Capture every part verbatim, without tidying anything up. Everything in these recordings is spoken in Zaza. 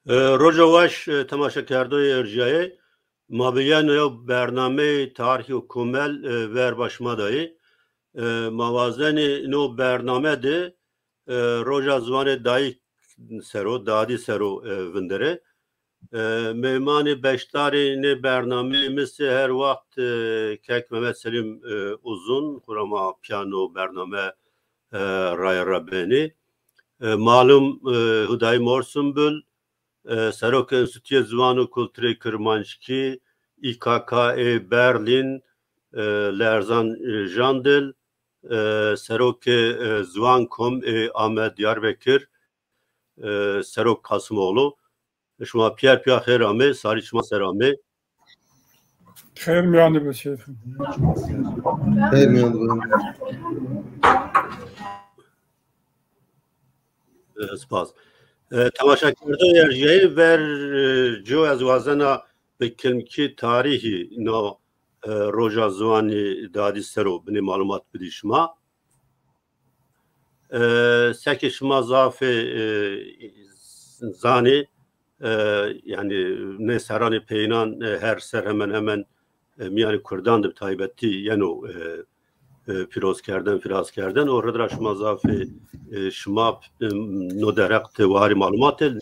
E, roja weş, e, temaşekerdoyê erjîyayê. Ma bi yeno yew bernameyê tarîxî û komel, e, verba şima dayî. E, ma wazenî no bername de, e, roja ziwanê dayîk ser o, dadî ser o, e, vinderê. E, meymanê beşdarê nê bernameyê mi sey her wext, e, kek Mehmet Selîm, e, Uzun, xwu ra ma pîya no bername, e, raye ra benî. E, malum, e, Hudayî Mor Sumbul, e, Serokê Enstîtuyê Ziwan û Kulturê Kirmanckî, Î K K ê Berlîn, e, Lerzan, e, Jandil, e, Serokê, e, Ziwan Kom ê Ame Diyarbekir, e, Serok Kasimoğlu. Şima pîyer pîya xêr amê, sarî şima ser amê. Xêr mîyan de be Seyfî. Xêr mîyan de be. E, spas. E, temaşekerdoyê erjîyayê ver, e, co ez wazena bi kilmkî tarîxî no, e, roja ziwanî dadî ser o binê malumat bidî şima. E, seke şima zafê, e, zanê, e, yanî nê serranê peyînan, e, her ser hemen hemen, e, mîyanê kurdan de bi taybetî yeno, e, e, pîrozkerden, fîrazkerden. O rid ra şima zafê, e, şima, e, no dereq de warê malumat ê,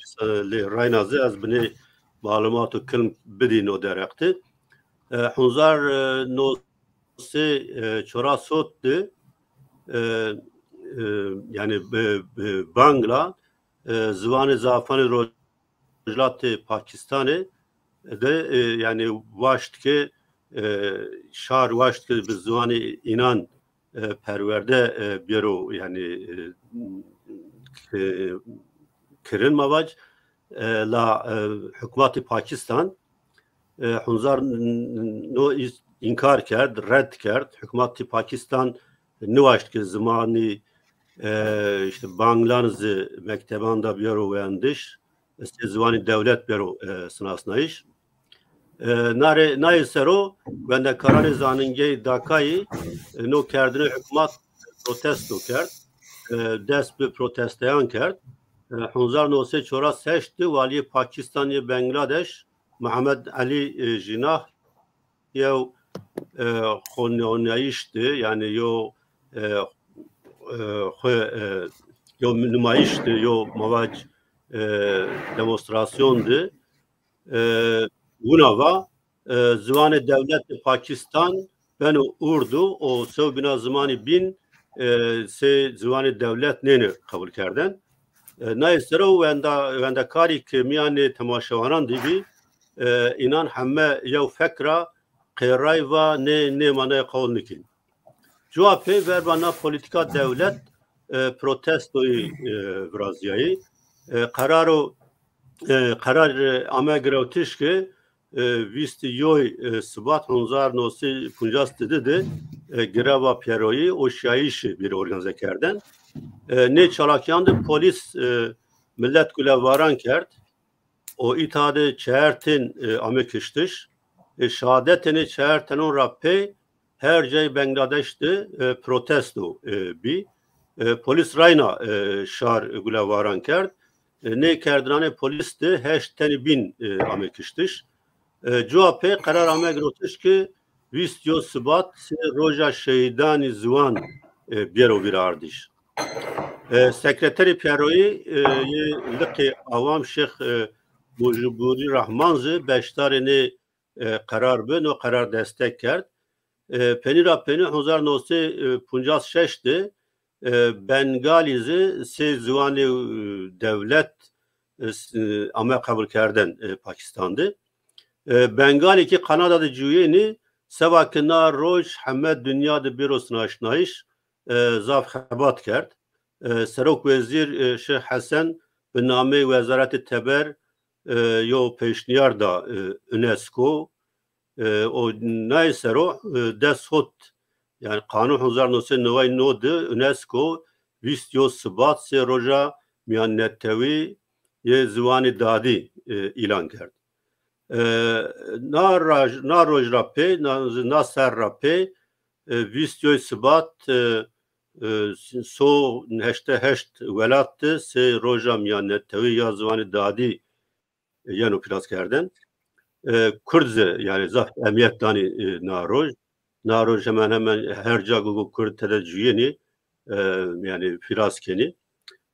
lê rayna zî ez binê malumat û kilm bidî no dereq de. E, hunzar, e, no sey, e, çoras hot de, e, e, yanî, e, e, Bangla, e, ziwanê zafanê Rojhilatê Pakistanê de, e, yanî waşt ke, e, şar waşt ke bi ziwanê înan, e, perwerde, e, bêro, yanî, e, e, kirin ma vac, e, la, e, hukmatê Pakistan, e, hunzar n-, n-, no îs-, înkar kerd, red kerd. Hukmatê Pakistan niwaşt ke zimanî, e, îşte Banglan zî mekteban de bêro weyandiş, sey ziwanê dewlet bêro, e, sinasnayîş. E, nare, nayê ser o wendekaranê zaningeyê Dakayî, e, no kerdinê hukmat protesto kerd. E, dest bi protesteyan kerd. E, hunzar no sey çoras heşt de waliyê Pakistan yê Bangladeş, Muhammed Elî, e, Jinah, yew, e, xonîyayîş de, yanî yo, e, e, xwe, e, yo numayîş de, yo ma vac, e, demonstrasyon de, e, wina va, e, ziwanê dewletê Pakistan beno Urdu û sewbîna zimanî bîn, e, sey ziwanê dewlet nêne qebul kerden. E, nayê ser o wenda, wendekarî ke mîyanê temaşewanan de bî, e, înan heme yew fek ra qêray va nê, nê ma nayê qewul nikên. Cuwa pey verba na polîtîka dewlet, e, protestoyî, e, virazîyayî. E, qeraro, e, qerar, e, ame girewtiş ke, e, vîst û yoy, e, Sibat hunzar no sey û poncas de, e, greva pêroyî û şiyayîşî bêrê organîze kerden. E, nê çalakîyan de polîs, e, milet gulevaran kerd. Û îta de çeher tên, e, ame kiştiş. E, şehadetê nê çeher tenon ra pey her cayê Bangladeş de, e, protesto, e, bî. E, polîs rayna, e, şar gulevaran kerd. E, nê kerdinanê polîs de heşt tenî bîn, e, ame kiştiş. E, cuwa pey qerar ame girewtiş ke vîst û yo Sibat sey roja şehîdanî ziwan, e, bêro vîrardiş. E, sekreterê pêroyî, e, yê Liqê Awam Şêx, e, Mujibûrî Rehman zî beşdarê nê, e, qerar bi, no qerar destek kerd. E, penî ra penî hezar no sey, e, poncas şeş de, e, Bengalî zî sey ziwanê, e, dewlet, e, s-, e, ame qebul kerden, e, Pakistan de. E, Bengalî ki Kanada de cuyênî, seba ki na roj heme dinya de bêro sinaşnayîş, e, zaf xebat kerd. E, Serok Wezîr, e, Şêx Hesen bi nameyê Wezaretê Teber, e, yo pêşnîyar da, e, UNESCO. E, o nayê ser o, e, des hot, yanî qanûn hezar no sey neway no de UNESCO vîst yo Sibat sey roja mîyannetewî yê ziwanî dadî, e, îlan kerd. E, na raj-, na roj ra pê, na, na ser ra pê, e, vîst yo Sibat, e, e, so heştê heşt welat de sey roja mîyannetewî ya ziwanî dadî yeno pîraskerden. E, Kurd zî, yanî, zaf emîyet danî, e, na roj. Na roj hemen hemen her ca go Kurd tede cuyênî, e, yanî, pîras kenî.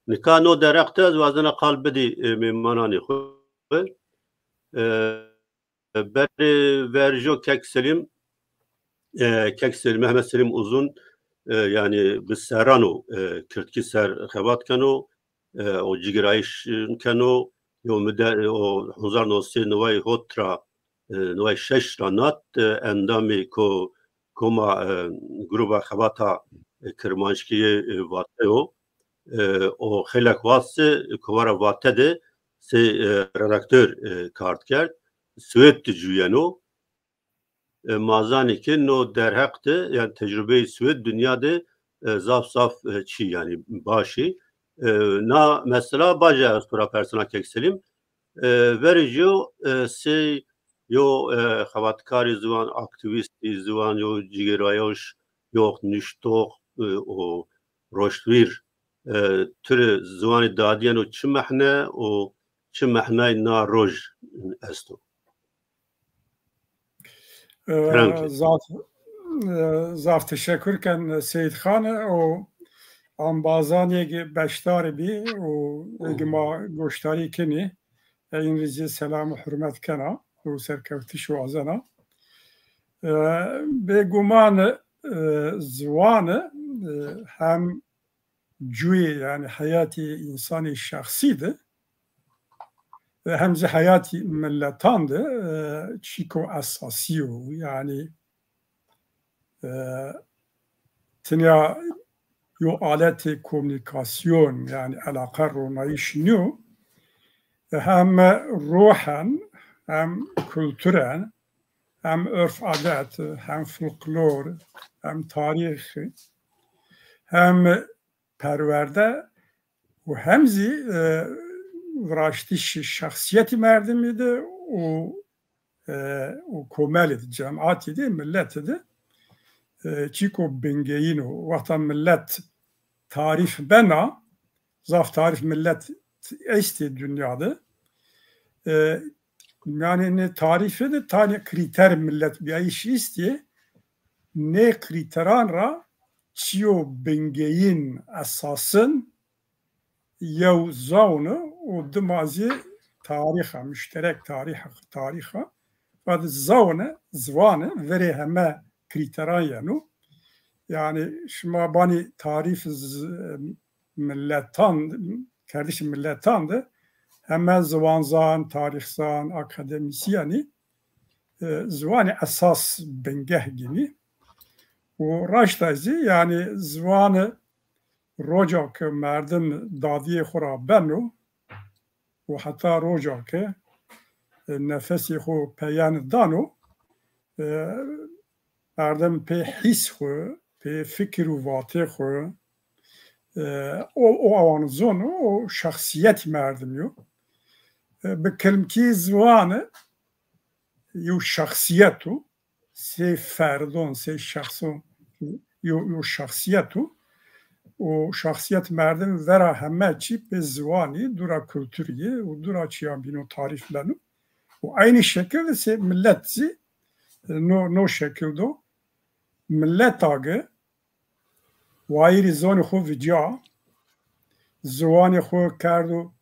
Nika no derheq de ez wazena qal bidî, e, mêmananê xwu. E, Berê verjo Kek Selîm, e, Kek Selîm, Mehmet Selîm Uzun, e, yanî bi serran o, e, kirdkî ser xebat keno, e, o cigirayîş, e, keno, yo mude-, o hezar no sey neway hot ra, e, neway şeş ra nat, e, endamê ko-, koma, e, gruba xebata, e, kirmanckî yê, e, Vate yo. E, o xeylek wast se, e, kovara Vate de sey, e, redaktor, e, kard kerd. Swêd de cuyeno. E, ma zanî ke no derheq de, yanî tecrubeyê Swêd dinya de, e, zaf zaf, e, çî, yanî baş î. E, na mesela baje ez xwu ra persena Kek Selîm. E, verê jî yo, e, sey yo, e, xebatkarê ziwan, aktîvîstî ziwan, yo cigêrayoş, yo nuştox, e, û roştwîr, e, tu rê ziwanî dadî yeno çi mehne û çi mehnayê na roj esto? E, Kerem ki. Zaf, e, zaf teşekur ken Seyîd Xan û embazanê ki beşdar bî û ê ki ma goşdarî kenî, e, în rê zî selam û hurmet kena û serkewtiş wazena. E, bêguman, e, ziwan, e, hem cuyê, yanî heyatê însanê şexsî de, e, hem zî heyatê miletan de, e, çîko esasî yo. Yanî, e, tenya yo aletê komunîkasyon, yanî eleqe ronayîş nîyo. E, hem ruhen, hem kulturen, hem urf adet, hem folklor, hem tarîx, hem perwerde û hem zî, e, viraştişê şexsîyetî merdimî de û, e, û komelî de, cematî de, miletî de, e, çîko bingeyîn o. Wexta milet tarîf bena, zaf tarîf milet estê dinya de. E, yanî nê tarîfî de tanê krîter miletbîyayîş estê. Nê krîteran ra çîyo bingeyîn, esasin, yew zawn o û dima zî tarîx a, muşterek tarîx a, tarîx a. Fadî zawn, ziwan verê heme krîteran yeno. Yanî şima banî tarîf z-, miletan, kerdişê miletan de heme ziwanzan, tarîxzan, akademîsyenî, e, ziwanî esas bingeh gînî. Û raşta zî, yanî ziwanî roca ke merdim dadîyê xo ra beno û heta roca ke, e, nefesê xo peyen dano, e, merdim pê hîs xo, pê fikir û vatê xo, e, o, o awan zono, o şexsîyetî merdimî yo. E, bi kilmkî ziwan yew şexsîyet o, sey ferdon, sey şexson, yew, yew şexsîyet o. O şexsîyet merdim vera heme çî pê ziwanî, dûra kulturî û dûra çîyan bîno tarîf beno. Û eynî şekil de sey milet zî, e, no, no şekil do. Mileta ki wayîrê zonê xo vica, ziwanê xo kerdo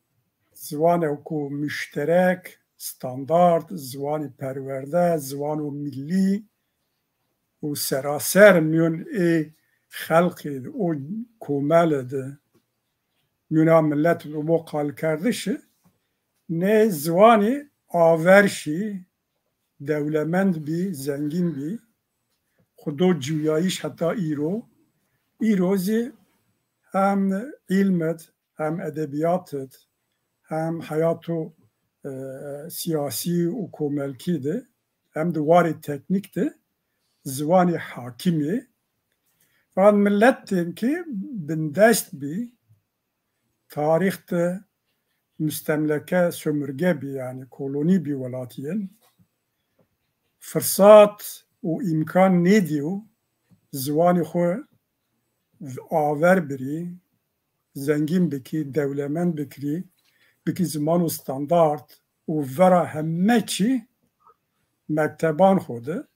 ziwanê ku muşterek, standard, ziwanê perwerde, ziwano millî û seraser mîyon ê xelqî de, o komele de, mîyona milet de, o qalkerdişi, nê ziwanî aver şî, dewlemend bî, zengîn bî, xwu do ciwîyayîş heta îro. Îro zî hem îlm id, hem edebîyat id, hem heyato, e, sîyasî û komelkî de, hem de warê teknîk de ziwanî hakîm ê. Fakat miletên ki bindest bî, tarîx de mustemleke, sömürge bî, yanî kolonî bî welatî yin, firsat û îmkan nêdîyo ziwanî xwu aver birî, zengîn bikî, dewlemend bikirî, bikî zimano standard û vera heme çî mekteban xwu de,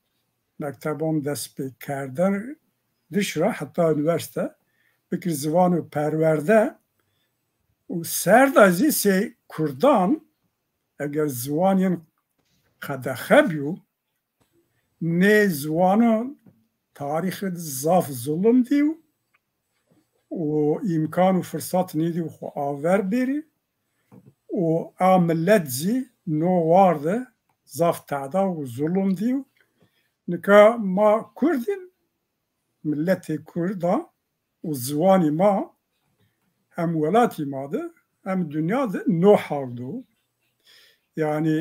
mekteban destpêkerdiş ra heta unîversîte, bikir ziwano perwerde û ser de zî sey kurdan, eger ziwanî yin qedexe bîyo, nê ziwano tarîxî de zaf zulum dîyo û îmkan û firsat nêdîyo xwu aver bêrî û a milet zî no war de zaf teda û zulum dîyo. Nika ma kurd yin, miletê kurd a û ziwanî ma hem welatî ma de hem dinya de no hal do. Yanî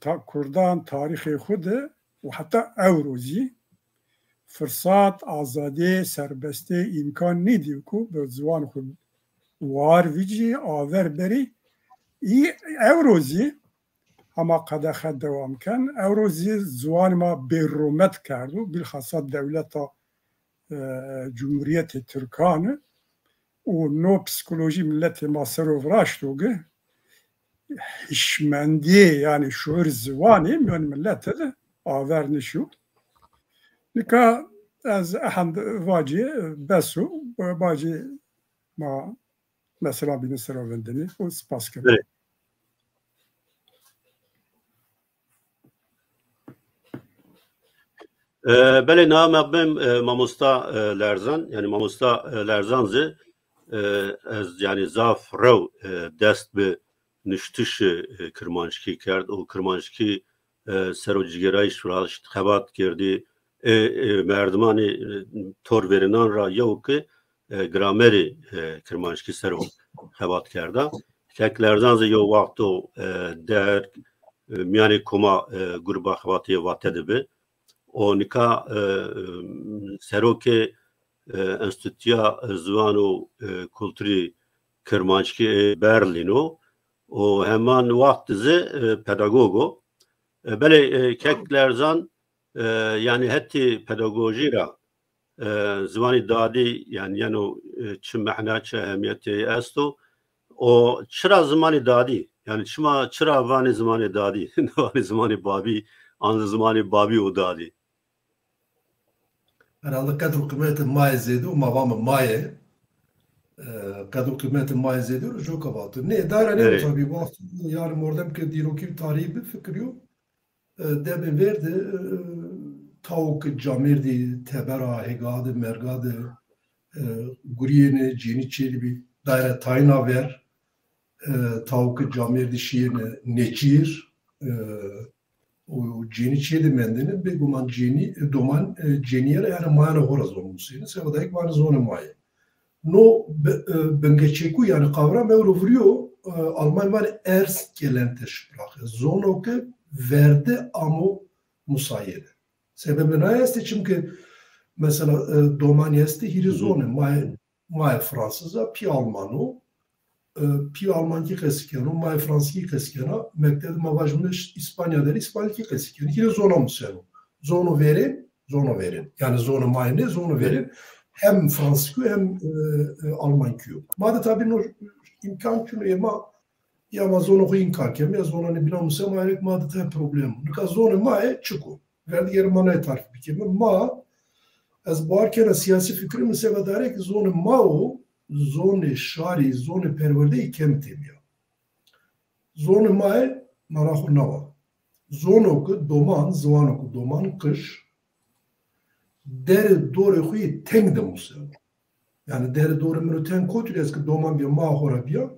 ta-, kurdan tarîxê xwu de û heta ewro zî firsat, azadî, serbestî, îmkan nêdîyo ku bi ziwan xwu war vîcî, aver berî. Î ewro zî hema qedexe dewam ken. Ewro zî ziwanê ma bêrûmet kerdo, bîlxasa dewleta, e, Cumhuriyetê Tirkan û no psîkolojî miletê ma ser o viraşto ki hişmendîyê, yanî şuur ziwanî mîyon miletî de aver nişo. Nika ez ehend vacî bes o, bacî ma mesela bîne ser o vindinî û spas keno. Belê. E, belê, niha ma bim, e, mamosta, e, Lerzan, yanî mamosta, e, Lerzan zî, e, ez, yanî zaf rew, e, dest bi nuştişi, e, kirmanckî kerd û kirmanckî, e, ser o cigêrayîş ra xebat kerdî, e, e, merdimanê, e, tor verênan ra yew ki, e, gramerê, e, kirmanckî ser o xebat kerda. Kek Lerzan zî yew wexto, e, derg, e, mîyanê koma, e, gruba xebatê Vate de bi. O nika, e, e, serokê, e, Enstîtuya Ziwan û, e, Kulturî Kirmanckî ê Berlîn o. O heman wext zî, e, pedagog o. E, belê, e, kek Lerzan, e, yanî hetê pedagojî ra, e, ziwanî dadî, yanî yeno, e, çi mehna, çi ehemîyetê esto? O çira zimanê dadî? Yanî çima, çira vanê zimanê dadî? Vanê zimanê babî, an zî zimanê babî û dadî? Herhalde qedr û qîmetê ma yê zêde û ma vame ma yê. E, qedr û qîmetê ma yê zêde û coka vato. Nê, dayra nêbo tabî, wext, yanî mordem ke dîrokî û tarîxî bifikirîyo, e, demê ver de, e, tawo ke camêrdî tebera, hêga de, merga de, e, gurîyêne, cênî çêdibî, dayre tayîna ver, e, tawo ke camêrdî şîyêne nêçîr, e, û cênî çêde mendêne, bêguman cênî, e, doman, e, cênîye ra, yanî mayena xo ra zon musêne, seba dayîk vanê zonê ma yê. No bi-, e, bingeçêkû, yanî kavram ewro vurîyo, e, Alman vanê Erstgelernte Sprache. Zono ke verde amo musayene. Sebebê naye estê, çimke mesela, e, domanî estê hîrê zonê ma yê, ma yê Fransiz a, pî Alman o, e, pî Almankî qesî keno, ma yê Fransizkî qesî kena, mekteb de ma vajîme Îspanya der Îspanyolkî qesî kenê. Hîrê zona museno. Zono verên, zono verên. Yanî zonê ma yê nê, zono verên. Hem Fransizkî yo hem, e, e, Almankî yo. Ma de tabî no îmkan çin o, ê ma ya ma zonê xo înkar keme, ya zonanê bînan museme, ma de tabî problem o. Nika zonê ma yê çik o. Verdigere ma nayê tarîf bikeme. Ma, ez bawer kena sîyasî fikrê mi seba dare ki zonê ma û zonê şarî, zonê perwerdeyî kem têmîya. Zonê ma yê mana xo nawa. Zono ki doman, ziwano ki doman, qij, derê dorê xo yê teng de museno. Yanî derê dorê min o teng kotî, ez ki doman bîya, ma xo ra bîya,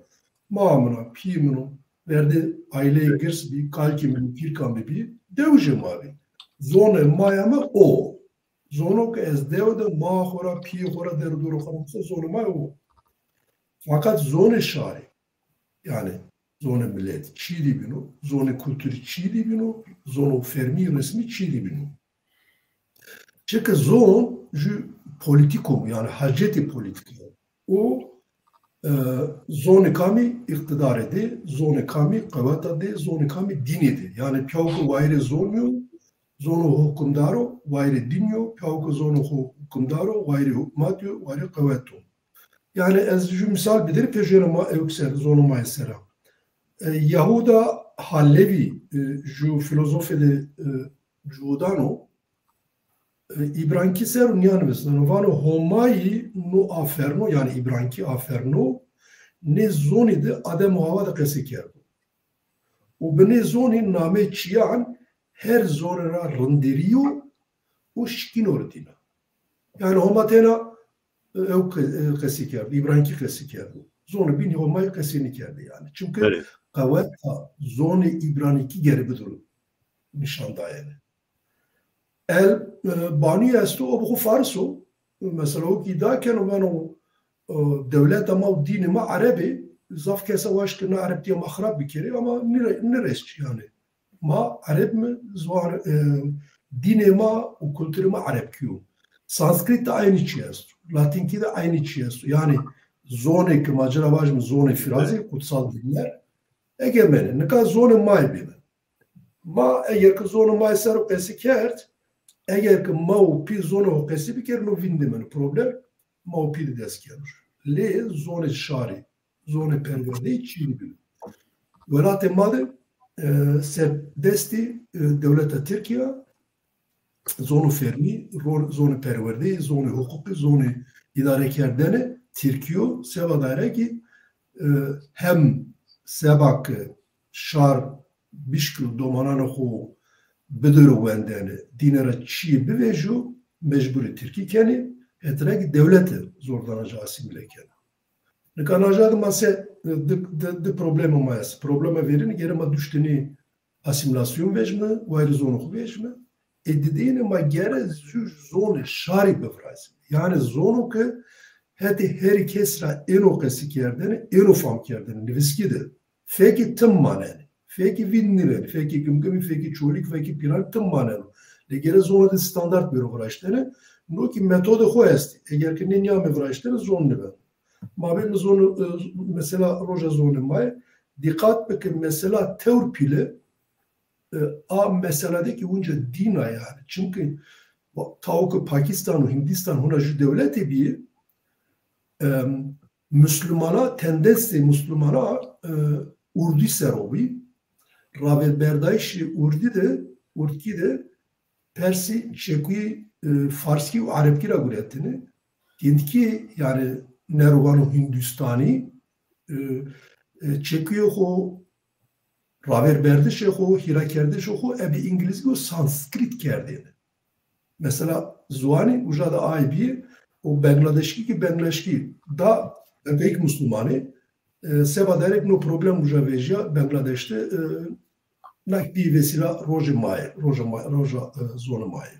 ma min a, pîyê min o, verdê aîleyê girs bî, kalkê min, pîrka mi bî, dewjê ma bî. Zonê ma ya mi o. Zono ki ez dew de ma xo ra, pîyê xo ra, derê dorê xo ra museno, zonê ma o. Fakat zonê şarî, yanî zonê milet çî dî bîno, zonê kulturî çî dî bîno, zono fermî, resmî çî dî bîno. Çike zon ju polîtîko, yanî hacetê polîtîk o. O, e, zonê kamî îqtîdarê dê, zonê kamî qeweta dê, zonê kamî dînê dê. Yanî pîyawke wayîrê zon yo, zono hukimdar o, wayîrê dîn yo, pîyawke zono xo hukimdar o, wayîrê hukmat yo, wayîrê qewet o. Yanî ez ju mîsal biderî, pê jêra ma ewk ser, zonê ma yê sera. E, Yehuda Halevî, e, ju fîlozofê de, e, cudan o, e, îbrankî ser o nîya nivisneno. Vano Homayî no aferno, yanî îbrankî aferno, nê zonî de Adem û Hawa de qesî kerdo. Û bi nê zonî nameyê çîyan her zonî ra rinderîyo û şikîno ri dîna. Yanî Homa tena, e, ew qe-, e, qesî kerdo, îbrankî qesî kerdo. Zonê bîn Homayî qesî nîkerdê yanî. Çimkî Belê. qeweta zonê îbrankî gerê bidiro nîşan dayene. El, e, Banî esto, o bi xo faris o. Mesela o ki îdia keno, vano, e, dewleta ma û dînê ma ereb ê. Zaf kesa waşt ke na erebtîya ma xirab bikerê, ama nire-, nirês çî yanî. Ma ereb mi, ziwan, e, dînê ma û kulturê ma erebkî yo. Sanskrit de aynî çî esto. Latînkî de aynî çî esto. Yanî zonê ke ma ci ra vajîme zonê firazî, kutsal diller, egemenê. Nika zonê ma yê bêne. Ma eger ke zonê ma yê ser o qesî kerd, eger ke ma û pî zonê xo qesî bikerî, no vîndî meno problem, ma û pî de dest keno. Lê zonê şarî, zonê perwerdeyî çî nîbîno. Welatê ma de, e, ser destî, e, dewleta Tirkîya, zonê fermî, ro-, zonê perwerdeyî, zonê huqûqî, zonê îdarekerdene tirkî yo, seba dayre kî, e, hem seba ke şar bişkilo domananê xo bidiro wendene, dîne ra çîyê bivêjo, mecbur ê tirkî kenê, hetira kî dewlete zordana ci asîmîle keno. Nika naja de ma se, di, di, di problema ma est. Problema verîne gere ma duştî nê asîmîlasyon vejîme, wayîrê zonê xo vejîme. Ê dideyîne ma gere ju zonê şarî bivirazîme. Yanî zono ke hetê herî kes ra êno qesî kerdene, êno fam kerdene, nivîskî de. Fekî tim manenê. Fekî vînd nîbenê. Fekî gimgimî, fekî çolîg, fekî pîran tim maneno. Lê gere zonê de standart bêro viraştene. No kî metodê xo estê. Eger ke nê nîyame viraştene, zon nîbeno. Ma bê mi zon, e, mesela roja zonê ma yê. Dîqat bike, mesela tewr pîle, e, a mesela de kî winca dîn a yanî. Çimkî tawo ke Pakîstan û Hîndîstan hona ju dewletê bîyê, e, Muslimana, tendensê Muslimana, e, urdî ser o bî. Ravêrberdayîşê urdî de, urdkî de persî, çekuyî, e, farskî û erebkî ra guretîne. Hîndkî, yanî nervano Hîndîstanî, e, e, çekuyê xo, ravêrberdişê xo, hîrakerdişê xo ebi îngilizkî û sanskrit kerdêne. Mesela ziwanî uca de ay bî û bengladeşkî kî bengladeşkî da, e, peyk muslumanî, e, seba derek no problem uca vejîya Bengladeş de, e, na kî bî vesîla rojê ma yê, roja ma, roja, e, zonê ma yê.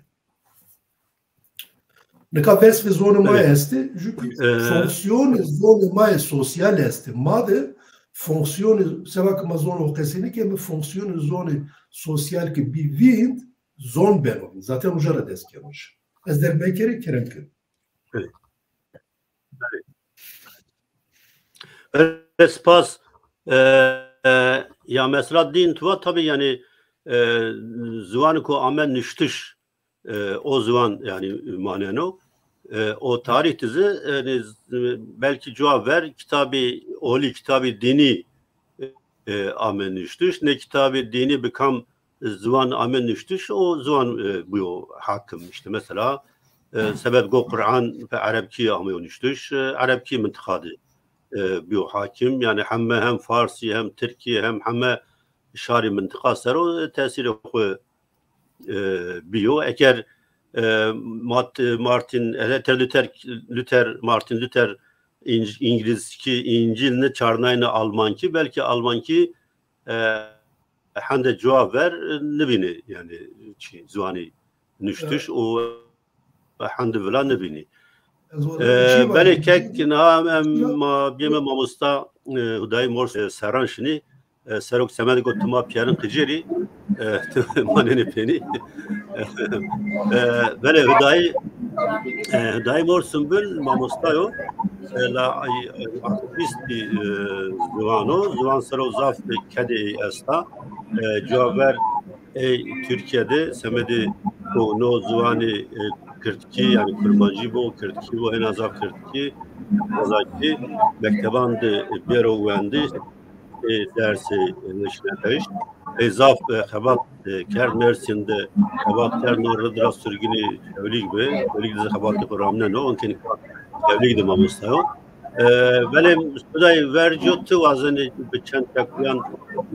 Nika vesfê zonê ma yê estê, ju kî fonksiyonê zonê ma yê sosyal estê. Ma de fonksiyonê, seba ke ma zonê xo qesey nêkeme, fonksiyonê zonê sosyal ke bî vînd, zon beno. Zaten uca ra dest keno ci. Ez derg mekerî, kerem ke. Belê. Belê, spas. E, e, ya mesela dîn tu va, tabî yanî, e, ziwanê ku ame nuştiş, e, o ziwan yanî maneno. E, o tarîh de zî, yanî, belkî cuwa ver kitabî olî, kitabî dînî, e, ame nuştiş. Nê kitabî dînî bi kam ziwan ame nuştiş, o ziwan, e, bîyo hakim. Îşte mesela, e, sebeb go Quran bi erebkî ameyo nuştiş, e, erebkî mintiqa de, e, bîyo hakim. Yanî heme hem Farsî, hem Tirkî, hem heme şarî mintiqa ser o tesîrê xwu, e, bîyo. Eger, e, Mat-, Martin, e, Luther, Luther, Martin Luther İng-, İngilizkî, İncil ni çarnayne Almankî, belkî Almankî, e, hende cewab ver, e, nibînî, yanî çi, ziwanî nuştiş û hende vila nibînî. E, belê kek niha em ma bîyeme mamosta, e, Hudayî Mors, e, serran şinî, e, serok semedê got ti ma pîyerin qicêrî, e, ti manenê pênî. E, belê Hudayî, e, Hudayî Mor Sumbul mamosta yo. E, la, ay, ay, aktîvîstî, e, ziwan o. Ziwan ser o zaf, e, kedê ey esta. E, cewab ver ey Tirkîye de semedê ko no ziwanê, e, kirdkî, yanî kurmancî bo, kirdkî bo, hêna zaf kirdkî, zazakî, mekteban de, e, bêro wendiş, e, dersê, e, weşîneteyiş. E, zaf, e, xebat, e, kerd, Mersîn de xebat kerd, no rid ra surgînî Hewlîg bi. Hewlîg de zî xebatê xo ramneno, onkenî Hewlîg de mamosta yo. E, belê Hudayî, verco ti wazenî bi çend çekuyan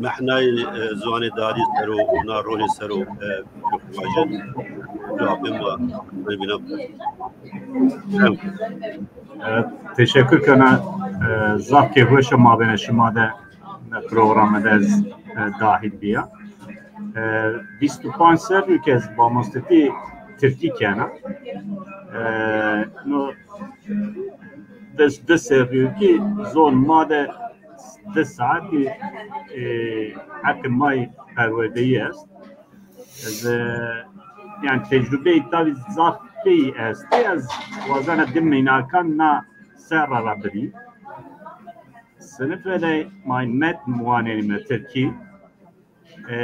mehnayê, e, ziwanê dadî ser o, na rolê ser o, e, vajin. Cewabê ma, bîna. E, teşekkür kena. E, zaf keyfweş a mabêna şima de, e, programê de ez, e, dahil bîya. E, vîst û panc serrî yo ke ez mamostetî tirkî kena. E, no des, di serrî yo kî zon ma de di saetî, e, heqê ma yê perwerdeyî est. Ez, e, yanî tecrubeyê tabî zaf pey estê. Ez wazena di mînakan na serra ra bidî. Sinifê de ma metn wanenîme tirkî. E,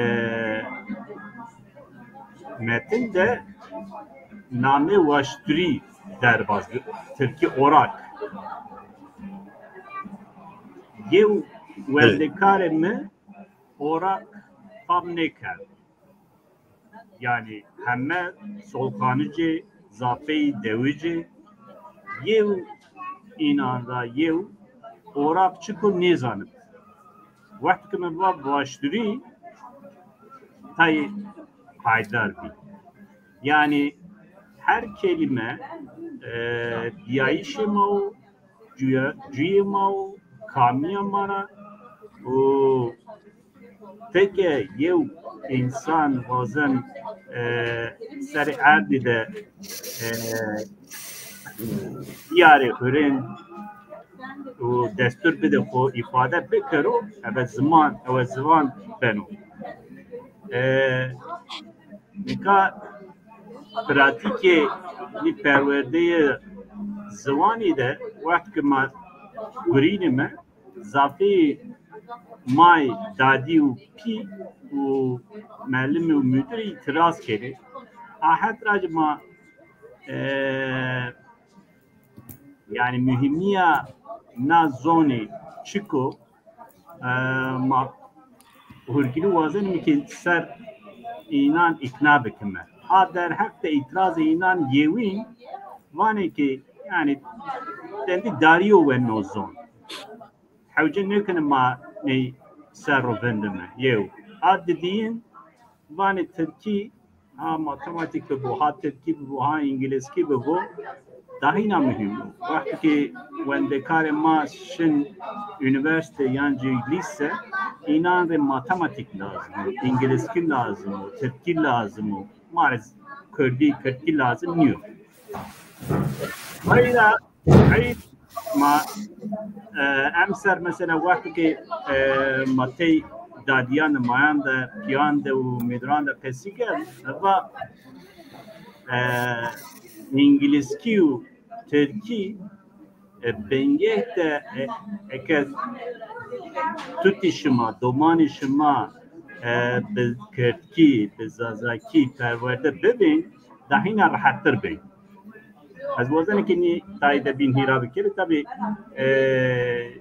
metin de namê waşturî derbaz bi, tirkî orak. Yew wendekarê mi orak fam nêkerd. Yanî heme Solxanicî, zafeyî Dewicî, yew înan ra yew orak çik o nêzanib. Wextê ke mi va waşturî, tayê haydar bî. Yanî her kelîme, e, bîyayîşê ma o, cuya, cuyê ma o, kamîya ma ra û teke yew însan wazen, e, serê erdî de, e, biyarê hurên û destur bide xo îfade bikero, eve ziman, ewe ziwan beno. E, nika pratîkê nî perwerdeyê ziwanî de wext ke ma gurînîme, zafî may, dadî û pî û melimî û mudirî îtîraz kenê. A het ra ci ma, e, yanî muhîmîya na zonî çik o, e, ma hurgilî wazenîme ke ser înan îkna bikime. A derheq de îtîrazê înan yewîn vanê ke, yanî, dendî darîyo weno zon. Hewce nêkene ma ney ser ro vindime. Yew. A didîyin vanê tirkî, ha matematîk bibo, ha tirkî bibo, ha îngilizkî bibo, dahîna muhîm o. Wextî ke wendekarê ma şin unîversîte yan jî lîse, înan rê matematîk lazim o, îngilizkî lazim o, tirkî lazim o. Ma rê kurdî, kirdkî lazim nîyo. Hayra, hayr ma, e, emser mesela wextî ke, e, ma tey dadîyan de, mayan de, pîyan de û mudiran de qesî kerd, va, e, îngilizkî û tirkî, e, bingeh de, e, eke tutî şima, domanî şima, e, bi kirdkî, bi zazakî perwerde bibên, dahîna rehettir bên. Ez wazenê ke nî tayê de bîn hîra bikerî, tabî, e,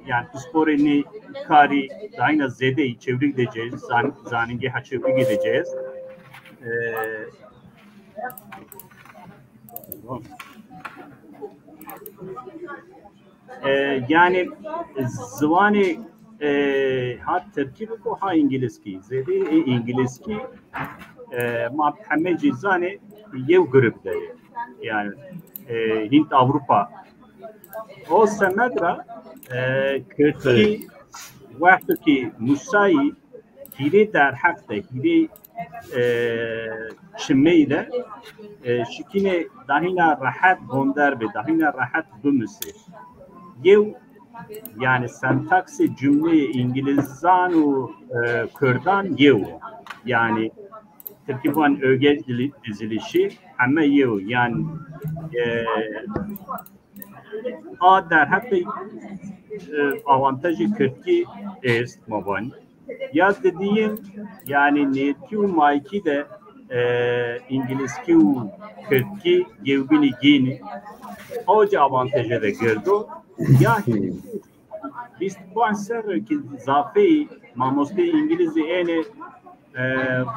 yanî pisporê nî karî dahîna zêde ey Çewlîg de cêr, zan-, zanîngehê Çewlîgî de cêr. E, E, yanî ziwanê, e, ha tirkî biko ha îngilizkî. Zêdê, e, îngilizkî, e, ma heme cî zanê yew grup de. Yanî, e, Hint Avrupa. O semed ra, e, kirdkî wexto kî musayî hîrê derheq de, hîrê, e, çimey de, e, şikînê dahîna rehet gonder bê, dahîna rehet bimusê. Yew, yanî sentaksê cumleyê îngilizan û, e, kurdan yew o. Yanî tirkî van öge dili-, dizilişî heme yew. Yanî, e, a derheqê, e, avantajê kirdkî est ma vanî. Ya didîyin, yanî nêtkî û maykî de, e, îngilizkî û kirdkî gewbînî gînî. O ci avantaje de girdo. Ya vîst û panc serre kî zafeyî mamosteyê îngilizî ênê, e,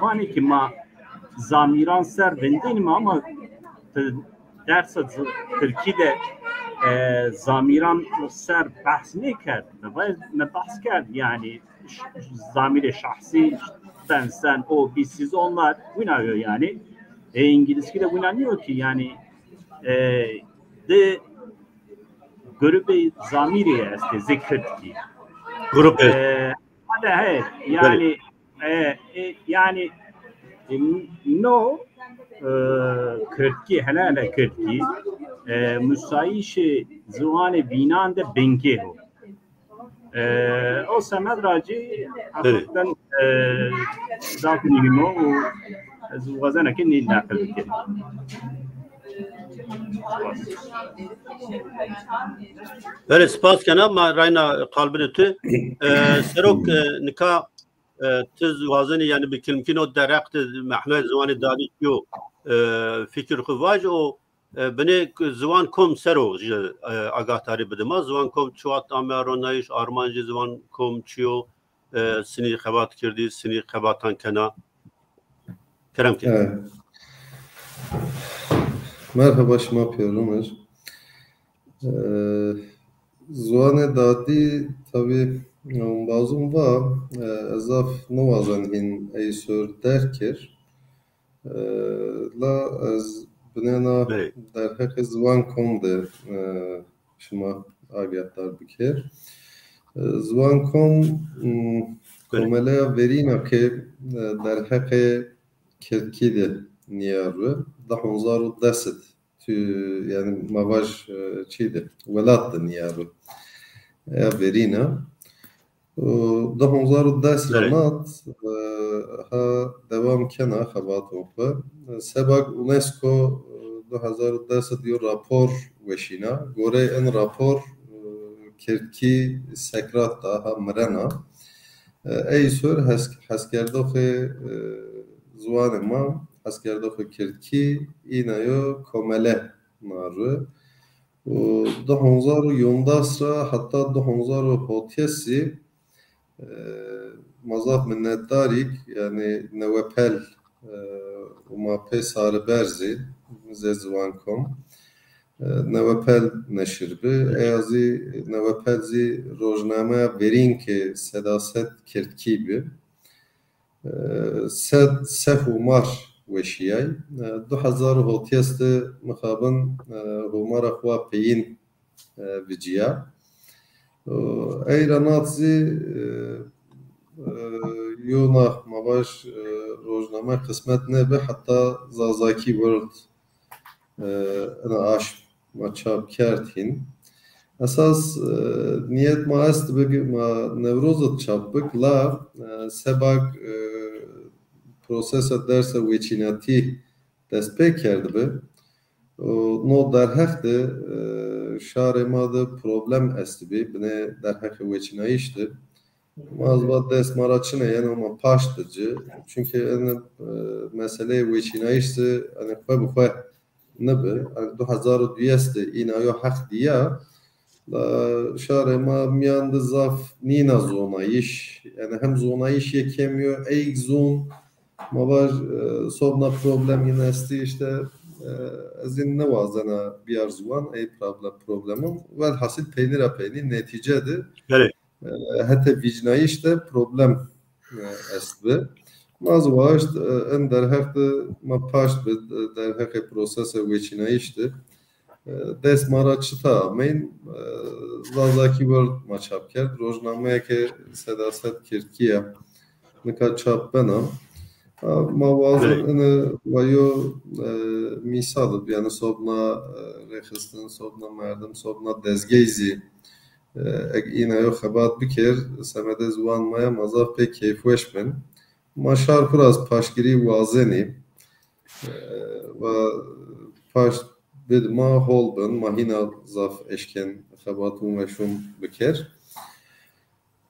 vanê kî ma zamîran ser vindînîme ama ti dersa z-, tirkî de, e, zamîran ser behs nêkerd. Mi va-, mi behs kerd, yanî ş-, zamîrê şahsî, ben, sen, o, biz, siz, onlar, wina yo yanî. E, îngilizkî de wina nîyo kî, yanî, e, di grubê zamîrî estê zê kirdkî. Grubê. E, hale, he, yanî, e, e, yanî, e, no, e, kirdkî, hele hele kirdkî, e, musayîşê ziwanê bînan de bingêh o. E, o semed ra cî heqîqeten, e, zaf muhîm o û ez wazena ke nî neqil bikerî. Belê, spas kena, ma rayna qalbinê tu. E, Serok, e, nika, e, ti wazenî, yanî bi kilimkî no derheq de mehnoyê ziwanê dadî çi yo, e, fikir xwu vaj û, e, binê k-, ziwan kom ser o ji, e, agahdarî bide ma. Ziwan kom çiwaxt ame ronayîş, armancê ziwan kom çi yo, e, sinî xebat kirdî, sinî xebatan kena. Kerem ke. Evet. Merhaba şima pêro mi. E, ziwanê dadî tabî embazûn va, e, ez zaf niwazen hîn ey sor derg kir. E, la ez binêna derheqê ziwan kom de, e, şima agahtar biker. E, ziwan kom, m, komeleya verîna ke, e, derheqê kirdkî de nîyarbi, di hezar û des id tu, yanî ma vaj, e, çî de, welat de nîyarbi. Ya verîna. Û di hezar û des ra nat, e, ha dewam kena xebatûn xwu. Seba UNESCO, e, di hezar û des id yo rapor weşîna. Goreyê in rapor, e, kirdkî sekrat da, ha mirena. E, ey sor hes-, heskerdoxê, e, ziwanê ma, heskerdoxê kirdkî, îna yo komele nari. Û di hezar û yondas ra heta di hezar û hotês zî, e, ma zaf minnetdar îk, yanî Newepel, e, û ma pê sari ber zî zê ziwan kom, e, Newepel neşir bi. Eya zî, Newepel zî rojnameya verîn ke sedased kirdkî bi. E, sed se hûmar weşîyay. E, di hezar û hotês de mixabin, e, hûmara xwu peyîn, e, vicîya. E, ey ra nat zî, e, e, yona ma vaj, e, rojname qismet nêbi, heta Zazakî World, e, ina aşm ma çap kerd hîn. Esas, e, nîyet ma est bi, ma Newroz id çap bik, la, e, sebak, e, prosesa dersa weçînatî dest pê kerdbi. Û no derheq de, e, şarê ma de problem estbî, binê derheqê weçînayîş de. Ma ez va dest ma ra çine yeno, ma paşt de ci. Çunke en, e, meseleyê weçînayîş zî, enê xwe bi xwe nibi. Enê di hezar û duyes de îna yo heq dîya. La şarê ma mîyan de zaf nîna zonayîş. Yanî hem zonayîş yê kêm yo, ey zon, ma vaj, e, sobna problem yin estî, îşte, E, ez ê nêwazena biyar ziwan, ey proble-, problem o. Welhasil peynî ra peynî netîce de, belê, e, hetê vîcnayîş de problem, e, estbi. Ma zî waşt, e, en derheq de ma paşt bi, e, derheqê prosesê weçînayîş de, e, dest ma ra çita ameyn, e, Zazakî World ma çap kerd. Rojnameyê ke Sedaset Kirdkî ya, nika çap bena. A, ma wazon, belê, ine wa yo, e, mîsal, yanî sobna, e, rêxistin, sobna merdim, sobna dezgey zî, e, eg îna yo xebat biker, semedê ziwan ma ya ma zaf pê keyfweş bin. Ma şar xwu ra zî paştgirî wazenî. E, wa paşt bid ma hol bin, ma hîna zaf eşken xebatûn weşûn biker.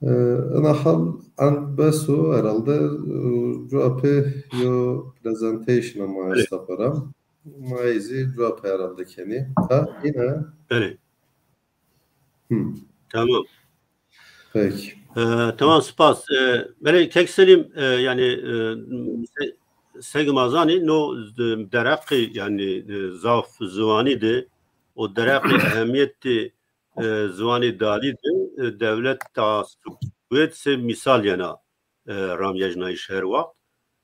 E, ina hal en bes o herhalde, e, cuapê yo presentation ma esta para. Ma ey zî cuapê herhalde kenî. Ha, yine. Belê. Hı. Tamam. Peki. E, tamam, spas. E, belê, Kek Selîm, e, yanî, e, se-, seg ma zanî, no, e, dereqê, yanî, e, zaf ziwanî de, o dereqê ehemîyetê, e, ziwanê dalî de, e, dewleta Swêd sey mîsal yena, e, ramyejnayîş her wext.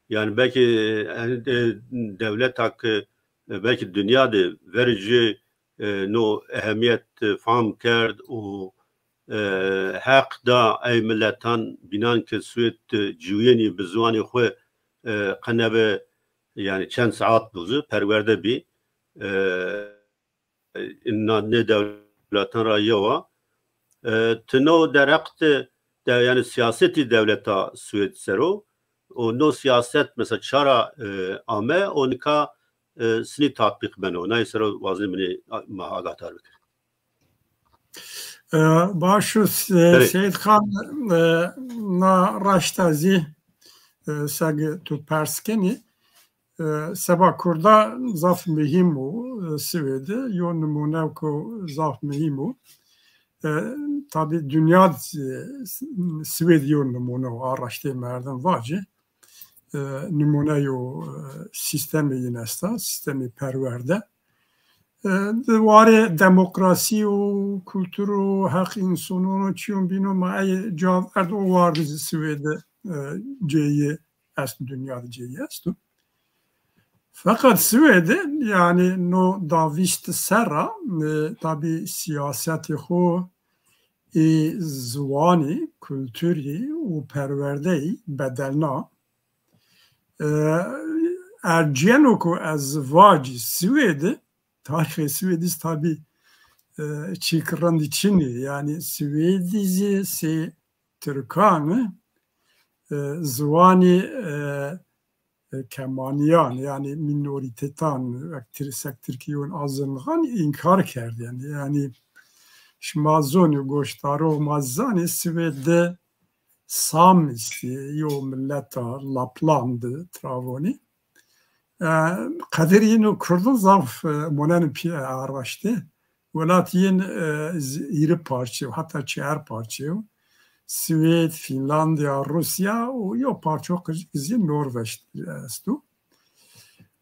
Yanî belkî, e, e, dewleta ke, e, belkî dinya de verê ci, e, no ehemîyet, e, fam kerd û, e, heq da ey miletan bînan ke Swêd, e, ciwîyenî bi ziwanê xwu, e, qe nebe, yanî çend saet bo zî perwerde bî. E, Îna nê dewletan ra yew a. E, ti no dereq de, de, yanî siyasetî dewleta Swêd ser o. Û no siyaset mesela ça ra, e, ame û nika, e, sinî tatbîq beno. Nayê ser o wazenî binê ma agahdar bikir. E, baş o, e, belê, Seyîd Xan, e, na raşta zî, e, seg tu pers kenî, e, seba kurda zaf muhîm o, e, Swêde. Yo nimûne ku zaf muhîm o. E, tabî dinya, e, Swêd yo nimûne o, a raştê merdim vacî. E, nimûne yo, e, sîstemê yin esta, sîstemê perwerde. E, di warê demokrasî û kultur û heq însanan û çîyon bîno ma ey caverd o wardi zî Swêde, e, cêyî est, dinya de cêyî esto. Feqet Swêde, yanî no da vîst serra, e, tabî siyasetê xwu ê ziwanî, kulturî û perwerdeyî bedelna. E, ercîyeno ku ez vacî Swêde, tarîxê Swêdî zî tabî, e, çîk rindî çinî. Yanî Swêdî zî sey tirkan, e, ziwanî, e, e, kemanîyan, yanî mînorîtetan, wek tir-, sek tirkî yon azınlık'an înkar kerd. Yanî, yanî şima zonî, goşdaro ma zanî, Swêd de Sam istî, yo mileta Lapland, tira vonî. E, qedirî ino Kurdo zaf, e, monenî pî, e, araştê. Welat yin, e, z-, hîrê parçe yo, heta çar parçe yo. Swêd, Fînlandîya, Rûsya û yo parço qicik zî Norveç esto.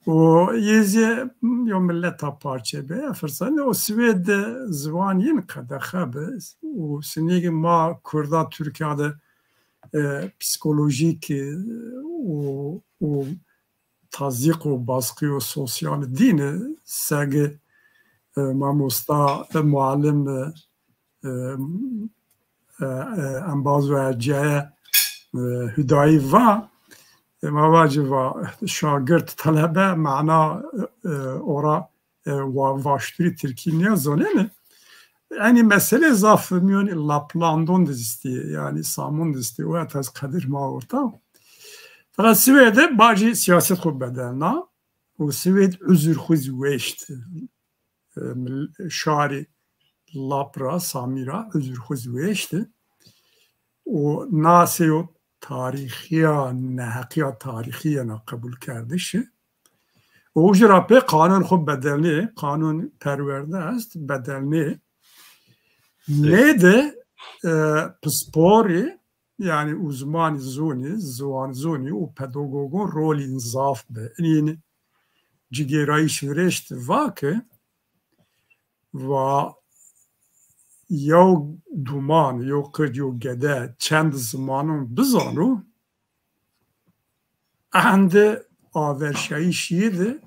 Û yê zî yo mileta parçe be, firsanî o Swêd de ziwan yin qedexe bi. Û sinîgî ma Kurda Tirkîya de, e, psîkolojîk, e, û, û tazîq û baskîyo sosyal dîne, seg, e, mamosta, e, muallim, e, e, e, e, embaz û ercîye, e, Hudayî va, e, ma vacî va, şagirt, telebe, mana, e, ora, e, wa-, vaşturî tirkî nêzonenî. Enî meselê zaf mîyonî Laplandon de zî istî, yanî Samon de zî istî, o ya tez qedir ma orta. Feqet Swêde bacî siyaset xwu bedelna û Swêd uzur xwu zî weşt. E, mil-, şarî Lap ra, Samî ra uzur xwu zî weşt. Û na sey o tarîxîya, neheqîya tarîxî yena qebulkerdiş. Û uca ra pê qanûn xwu bedelnê, qanûn perwerde est, bedelnê. Nê de, e, pisporî, yanî uzmanî zonî, ziwan zonî û pedagogon rolî zaf bi. Înî Cigêrayîş Virêşt va ke, va, yew duman, yew qic, yew gede çend zimanon bizano, endi averşayîşî de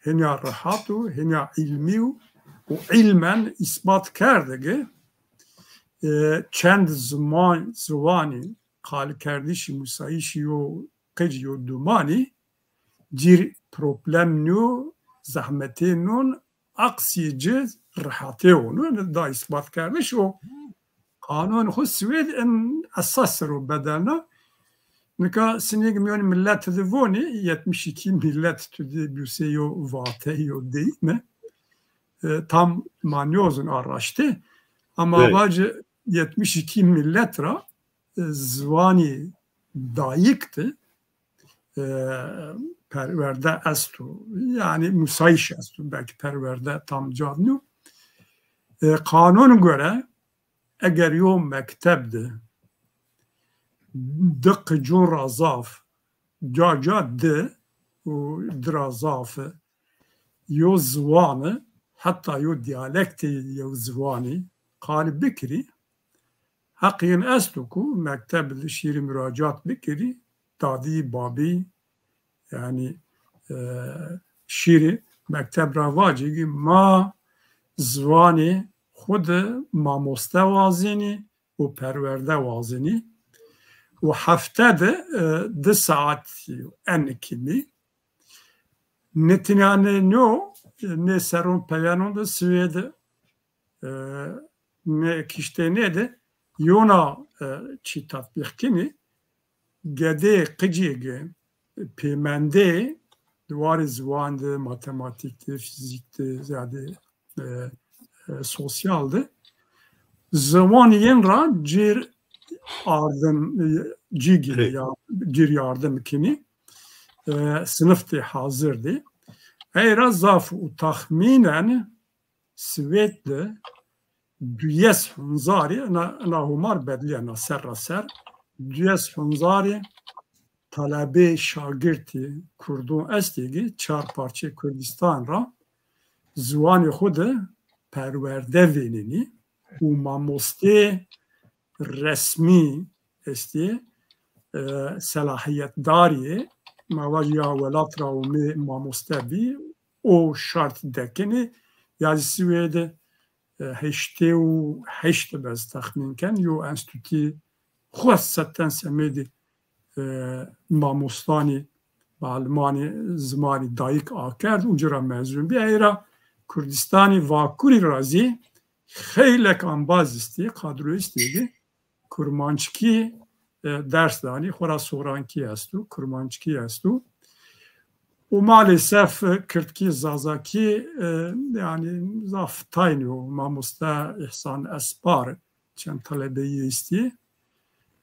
hênîya rehat o, hênîya îlmî yo û îlmen îsbat kerde ke, e, çend ziman, ziwanî, qalkerdişî, musayîşî yo qic, yo dumanî cîr problem nîyo, zehmetê non, aqsî ci rehatê ono. Da îsbat kerdiş o. Qanûn xo Swêd in esas ser o bedelna. Nika sinîg mîyon millet de vonî, yetmiş iki millet tu de bîyusê yo vate yo deyîme. E, tam ma nîyozun a raştê. Ama Evet. vacî yetmiş iki millet ra, e, ziwanî dayik de, e, perwerde esto. Yanî musayîş esto. Belkî perwerde tam ca nîyo. E, qanûn gore eger yo mekteb de di qicûn ra zaf, ca ca di û di ra zaf e, yo ziwani, heta yo diyalektê yew ziwanî qalî bikirî, heq yin esto ku mekteb de şîrî muracat bikirî, dadî, babî, yanî, e, şîrî mekteb ra vacî ki ma ziwanê xwu de mamoste wazenî û perwerde wazenî û hefte de, e, di saet en kimî. Nê tenya nê no, nê serron peyenon de Swêd, e, nê kiştênê de yona, e, çî tatbîq kinî, gedê qicê ge pêmendê di warê ziwan de, matematîk de, fîzîk de, ziyade, e, e, sosyal de ziwan yin ra cêr ardim, e, cî gînî, Evet. ya cêr yardim kinî, e, sinif de hazir de. Ey ra zaf û taxmînen Swêd de duyes hunzarî, ina, ina humar bedlîya, ina ser ra ser, duyes hunzarî talebê şagirtî kurdon estê ki çar parçê Kurdistan ra ziwanê xwu de perwerde vênenî û mamostê resmî estê, e, selahîyetdarî yê, ma vajî ya welat ra omê mamoste bî, o şart dekenê, ya zî Swêd, e, heştê û heşt de ez texmîn ken, yo enstîtû xwu seten semedî, e, mamostanî, malimanî zimanî dayik akerd, uca ra mezun bî. Ey ra Kurdistanî Vakurî ra zî xeylek ambaz istî, kadro istî ki kurmanckî, e, ders danî, xora sorankî esto, kurmanckî esto. Û maalesef, e, kirdkî, zazakî, e, yanî zaf tayn o. Mamoste Îhsan Espar çend talebeyî estî.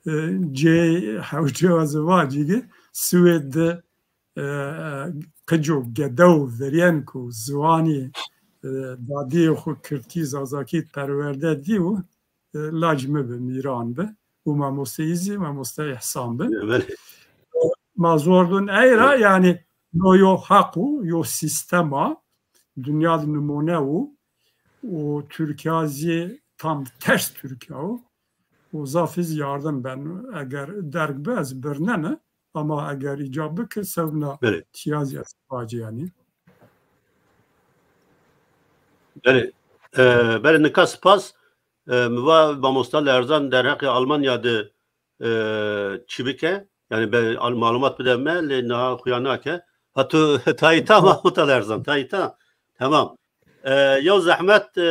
E, cê hewce ez vacî ki Swêd de, e, qico gedew verîyen ku ziwanî, e, dadîyê xwu kirdkî, zazakî perwerde dîyo, e, lac mi bi, mîran bi. Û mamosteyî zî, mamoste Îhsan bi. Evet. Ma zor dun ey ra, Evet. yanî no yo haq o, yo sîstem a, dinya de nimûne o û Tirkîya zî tam ters Tirkîya o. Û zaf zî yardim ben. Eger derg bi ez birnene, ama eger îcab bike sewna Belê. tîya zî ez vacî yanî. Belê. E, belê, nika spas. E, mi va mamosta Lerzan derheqê Almanya de, e, çi bike? Yanî be, al-, malumat bide me, lê niha xuya nake. Ha tu tayî ta mamosta Lerzan, tayî ta. Tamam. E, yew zehmet, e,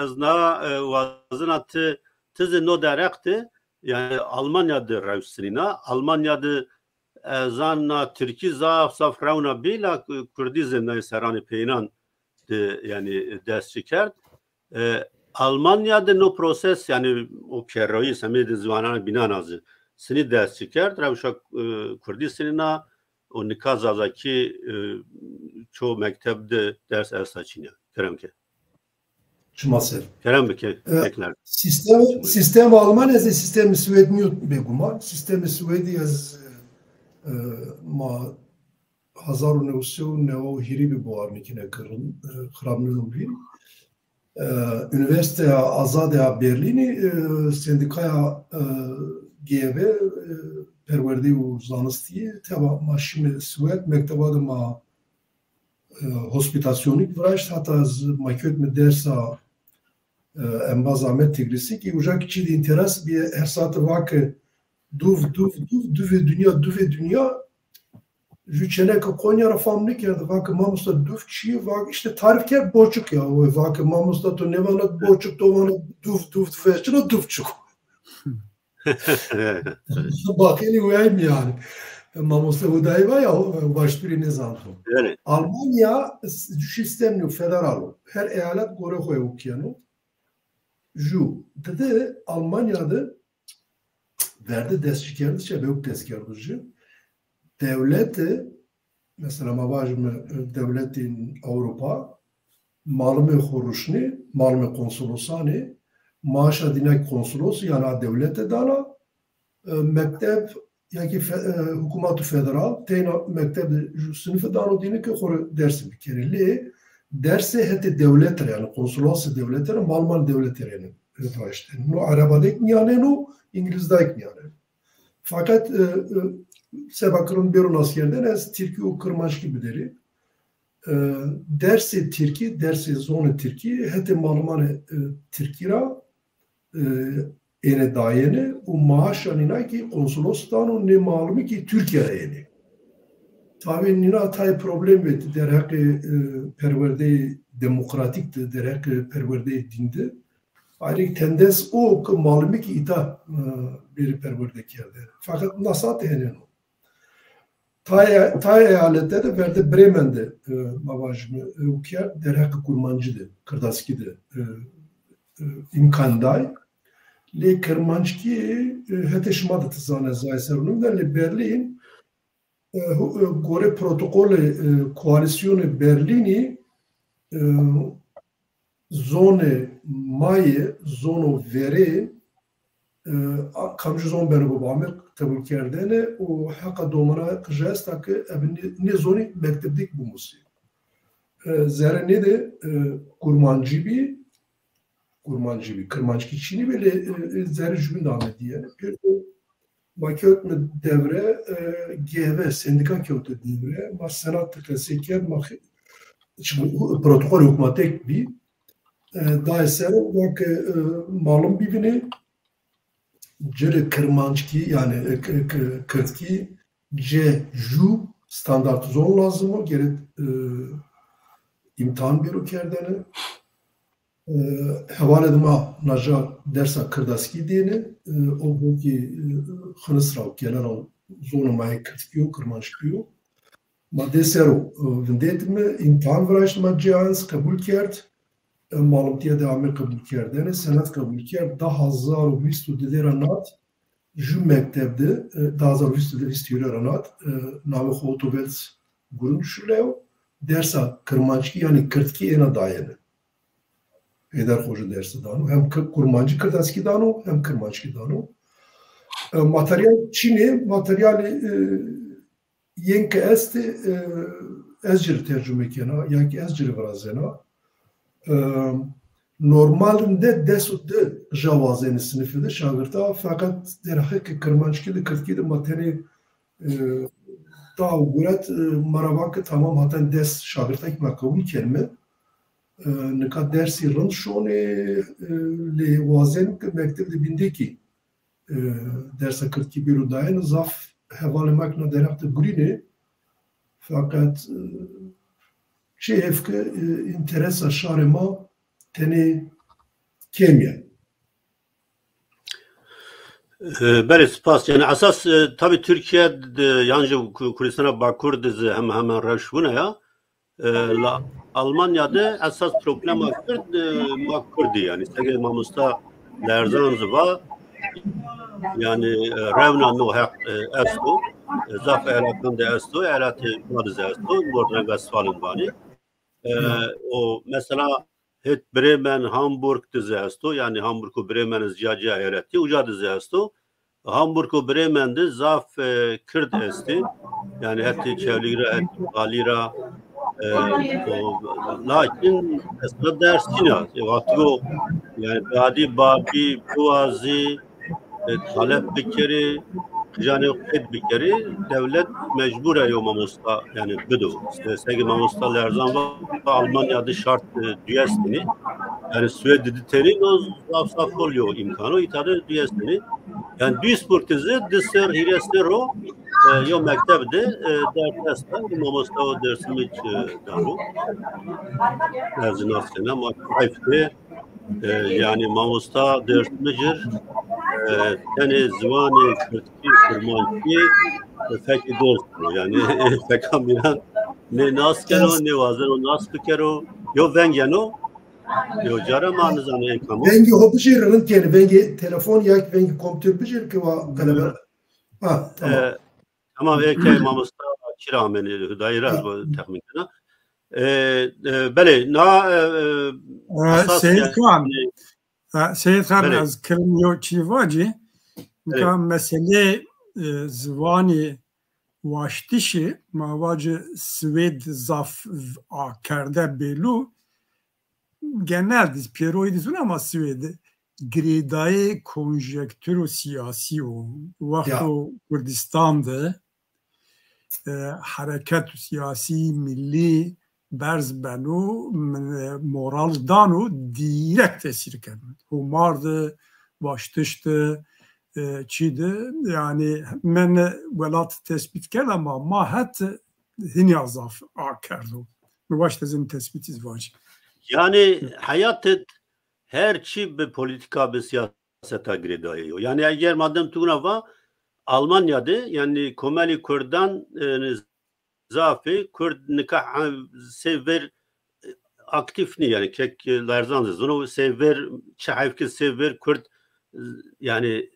ez niha, e, wazena ti, ti zî no derheq de, yanî Almanya de rewş sinîna. Almanya de ez zana tirkî zaf zaf rewna bî, la kurdî zî ney serranê peyînan de, yanî dest çi kerd. E, Almanya de no proses, yanî o kerroyî semedê ziwanan bînan a zî sinî dest çi kerd, rewşa, e, kurdî sinîna û nika zazakî, e, ço mekteb de ders esta çîna. Kerem ke. Çima ser. Kerem bike, E, tekrar. Sistem, Çima. Sistem Alman ez ê sistemê Swêd nîyo bêguman. Sistemê Swêdî ez, e, ma hezar û new sey û neway û hîrê bî bawer nêkena ke rind, e, xirab nêno vîr. E, Unîversîteya Azade ya Berlînî, e, sendîkaya, e, G B, e, perwerdeyî û zanistî, teba ma şîme Swêd, mekteba de ma, e, hospîtasyonîk viraşt, heta ez ma kewtme dersa, e, embaz Ahmet Tigrisi ki uca ki çî de înteres bîye, her saete va ke duv, duv, duv, duvê dinya, duvê dinya. Jû çêneke Konya ra fam nêkerde, va ke mamosta duv çi yê? Va, îşte tarîf kerd boçuk ya. O va ke mamosta to nêvana boçuk, to vana duv, duv, duv, çina duv çik o. Baqênî weyayî mi yanî. Mamosta Hudayî va ya, başturî nêzanto. Almanya s-, sîstemî federal o. Her eyalet gore xo ewk yeno. Jû. Dide Almanya de verde destçîkerdiş, ebe ewk dest kerdo ci. Dewlete, mesela ma vajime, e, dewletên Ewropa, malimê xo ruşnê, malimê konsolosanê, maaşa dîna konsolos, yanî a dewlete dana, e, mekteb, ya ki fe-, e, hukûmato federal, teyna mekteb de ju sinife dano dîne ke xo rê dersî bikerê. Lê dersê hetê dewlete ra, yanî konsolasê dewlete ra, malimanê dewlete ra yenê. Viraştê. No Erebadek nîyaneno, Îngilîzdayek nîyaneno. Feqet, e, e, seba ke rind bêro naskerdene, ez tirkî û kirmanckî biderî. E, dersê tirkî, dersê zonê tirkî, hetê malimanê, e, tirkî ra, e, êne dayene û maaşa nîna kî konsolos dano, nê malimî kî Tirkîya ra yenê. Tabî nîna tayê problem vetî derheqê, e, perwerdeyê demokratîk de, derheqê perwerdeyê dîn de. Ayrık tendes o ke malimî kî îta, e, bêrê perwerde kerdene. Feqet na saete heneno. Tayê, tayê eyalete de verde Bremen de, e, ma vajîme, e, ewk kerd, derheqê kurmancî de, kirdaskî de, e, e, îmkan day. Lê kirmanckî, e, hetê şima de ti zana ez aye ser o nêvindena, lê Berlîn, e, hu-, e, gore protokolê, e, koalîsyonê Berlînî, e, zonê ma yê, zono verê, e, a, kamcî zon beno bibo, ame qebul kerdene û heqa domana qije esta ke ebe nê, nê zonî mektebdêk bimusê. E, zerê nê de, e, kurmancî bî, kurmancî bî, kirmanckî çînî bî, lê, e, e, zerê jûbîn de ame dîyene. Pêro ma kewtme devre, e, G B, sendîka kewte devre, ma senat de qesey kerd, ma xe-, çi-, protokolê hukmatêk bî, e, daye ser o, va ke, e, malim bîvînê, ci rê kirmanckî, yanî, e, k-, k-, kirdkî, ci jû standart zon lazim o, gerek, e, îmtihan bêro kerdene. E, hevalê de ma naca dersa kirdaskî dêne, e, o bo kî, e, xinis ra, kele ra zonê ma yê kirdkî yo, kirmanckî yo. Ma dê ser o, e, vindetîme, îmtihan viraştîme, cayê ez qebul kerd. E, malimtîye de ame qebul kerdene, senat qebul kerd. Di hazar û vîst û didê ra nat, jû mekteb de, e, di hazar û vîst û di, vîst û hîrê ra nat, e, namê xo Otto Wels Grundschule yo, dersa kirmanckî, yanî kirdkî êna dayene. Heyder Xoca dersi dano. Hem kir-, kurmancî kirdaskî dano, hem kirmanckî dano. E, materyal çin ê, materyalê, e, yên ke estê, e, ez ci rê tercume kena, ya ki ez ci rê virazena. E, normalinde des û di qija wazenê sinifî de şagirta, feqet derheqê kirmanckî de, kirdkî de ma tenê, e, da û guret, e, ma ra va ke tamam, hatan des şagirta kî ma qebul kenme. E, nika dersî rind şonê, e, lê wazen ke mekteb de bîndê kî, e, dersa kirdkî bêro dayene, zaf hevalê ma kî na derheq de gurînê. Feqet, e, çê hêf ke, e, înteresa şarê ma tenê kêm ya. E, belê, spas. Yanî esas, e, tabî Tirkîye de, yan jî Ku-, Kurdîstana Bakur de zî hema hemen rewş wina ya. E, la Almanya de esas problema Kurd, e, ma Kurd î yanî. Seke mamosta Lerzan zî va, yanî, e, rewna no heq, e, esto. E, zaf eyaletan de esto, eyaletê ma de zî esto, Nordrhein-Westfalen vanê. E, o mesela hêt Bremen, Hamburg de zî esto. Yanî Hamburg û Bremen zî cîya cîya eyalet î, uca de zî esto. Hamburg û Bremen de zaf, e, Kird estê. Yani hetê Çewlîg ra, hetê Qalî ra, e, o, lakin esna ders çin a. E, wexto, yani badî babî biwazî, e, talep bikerî, qijanê qeyd bikerî, dewlet mecbur e yo mamosta, yani bido. Seke mamosta Lerzan va Almanya de şart, e, duyes tenî. Yani Swêd di tenî, no zaf zaf hol yo îmkano, îta de duyes tenî. Yani Duisburg de zî di ser, hîrê ser o, e, yo mekteb de, e, ders esta, mamosta o dersimi, e, dano. Ez nas kena, ma heyf ke, e, yani mamosta dersimi cir, e, tenê ziwanê kirdkî, kurmancî, e, fekî ders dano. Yani feka mîyan nê nas keno, nê wazeno nas bikero, yo veng yeno, yo cara ma nizanê ê kam o. Vengê ho bijêr, rind kenî. Vengê telefon ya ki vengê komputîr bijêr ki wa qelebe. Ha, tamam. E, tamam, ê ke mamosta çira amenê, Hudayî ra ez texmîn kena. E, e, belê, na, e, e, esas Seyîd Xan, e, Seyîd Xan, belê, ez kilim yo çî vacî. Belê. Nika meselê, e, ziwanî waştişî, ma vacî Swêd zaf akerde bêlu, genel dîz pêroyî dîz vûn ama Swêd girêdayê konjekturo siyasî yo. Wexto Kurdistan de, e, hereket siyasî, millî berz beno, min, e, moral dano, dîrekt tesîr keno. Homar de, waştiş de, e, çî de, yani min welat tespît kerd ama ma het hinya zaf akerdo. Mi waşt ez in tespîtî zî vacî. Yani heyat de her çî bi polîtîka, bi siyaseta girêdayî yo. Yani eger madem tu wina va, Almanya de, yani komelî kurdan, e, zafê kurd nika, e, sey ver, e, aktîf nî, yani kek, e, Lerzan zî zano, sey ver, çi heyf ke sey ver kurd, e, yani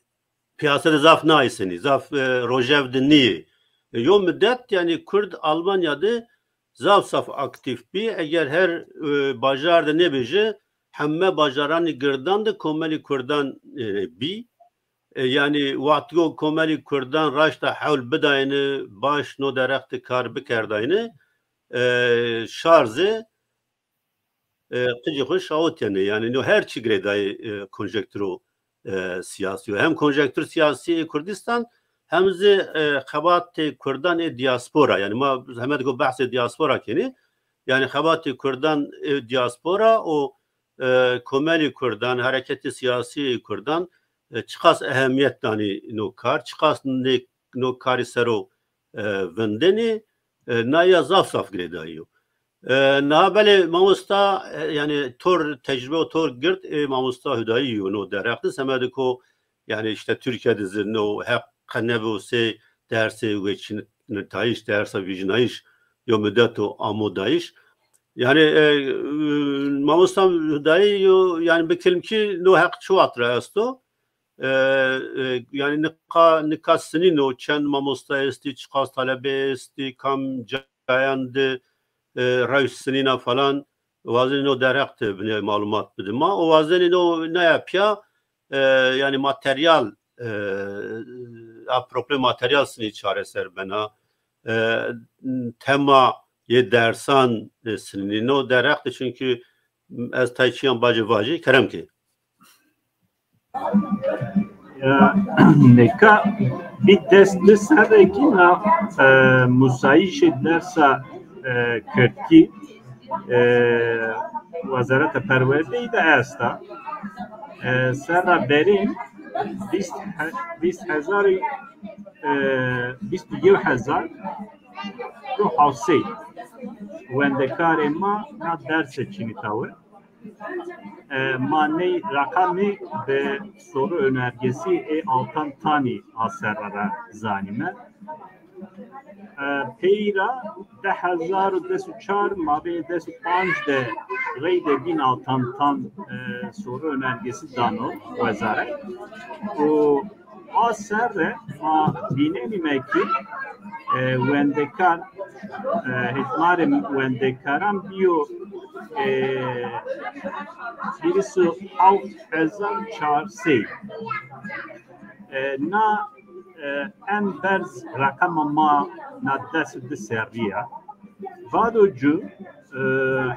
piyase de zaf naesenî, zaf, e, rojev de nîyê. E, yo mudet, yani kurd Almanya de zaf zaf aktîf bî. Eger her, e, bajar de nêbêje, heme bajaranê girdan de komelî kurdan, e, bî. E, yani wextî ko komelî kurdan raşta hewl bidayêne, baş no derex de kar bikerdayêne, e, şar zî, e, qicê xo şawitêne. Yani no her çî girêdayê, e, konjekturo, e, siyasî yo. Hem konjektur siyasî ê Kurdistan, hem zî, e, xebatê kurdan ê diaspora. Yani ma heme de ko behsê diaspora kenî. Yani xebatê kurdan ê diaspora û, e, komelî kurdan, hereketê siyasî ê kurdan, e, çiqas ehemiyet danî no kar, çiqas nê, no karî ser o, e, vindenî, e, na ya zaf zaf girêdayî yo. E, na belê mamosta, e, yani tor tecrube û tor gird, e, mamosta Hudayî yo no derex de, semedê ko, yani işte Türkiye de zî no heq qe nebe o sey dersê weçînitayîş, dersa vîjnayîş, yo mudet o amo dayîş. Yani, e, mamosta Hudayî yo, yani bi kilim kî no heq çi wext ra esto. E, e, yani nika, nika sinîno çend mamosta estî, çiqas talebe estî, kam cayan de, e, rewş sinîna falan, wazenîno derheq de binê malumat bidi ma. O wazenîno naya pîya, e, yani materyal, e, a problem materyal sinî çareser bena. E, tema yê dersan, e, sinîno derheq de, çünkü ez tay çîyan bacê vacî, kerem ke. Ya, nika bî des di serre kî na, e, musayîşê dersa, e, kirdkî, e, Wezareta Perwerdeyî de esta. E, serra berîn vîst he-, vîst hezarî, e, vîst û yew hezar û hewt sey wendekarê ma na derse çînîtawe. E, ma ney reqemî bi soru önergesi ê Altan Tanî a serre ra zanîme. E, pey ra di hezar û des û çar mabê des û panc de reyde bîn Altan Tan, e, soru önergesi dano wezaret. Û a serre ma vînenîme kî, e, wendekar, e, hejmarê wendekaran bîyo, e, hîris û hewt hezar çar sey. E, na, E, en berz reqema ma na des û di serrî ya. Bado cu, e,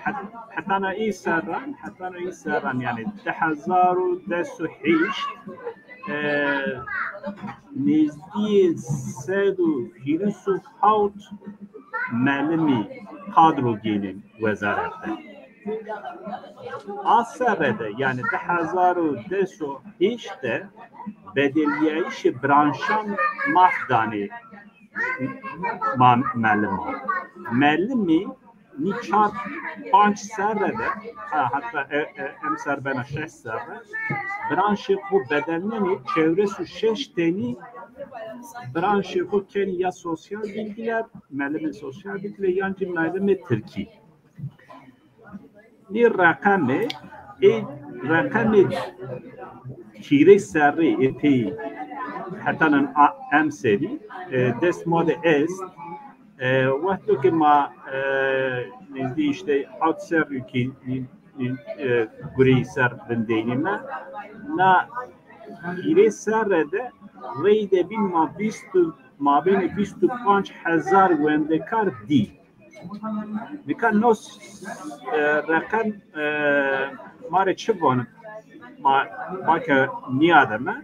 het-, hetana î serran, hetana î serran, yanî di hezar û des û heşt, e, nêzdîyê sed û hîris û hewt melimî kadro gênên wezaret de. A serre de, yanî di hezar û des û heşt de bedelîyayîşê branşan maf danê ma-, meliman. Melimî nî çar panc serre de, ha, heta e, e, emser bena şeş serre, branşê xo bedelnenê, çewres û şeş tenî branşê xo kenî ya sosyal bilgiler, melimê sosyal bilgiler, yan jî melimê tirkî. Nî reqemê, ê reqemê hîrê serrî ê pey hetanan a-, emserî, e, dest ma de est. E, wexto ke ma, e, nêzdî îşte hewt serrî kî, e, e, gureyî ser vindeynîme. Na hîrê serre de reyde bîn ma vîst û, mabênê vîst û panc hezar wendekar dî. Nika no s-, e, reqem, e, ma rê çi vano? Ma, ma ke nîyademe,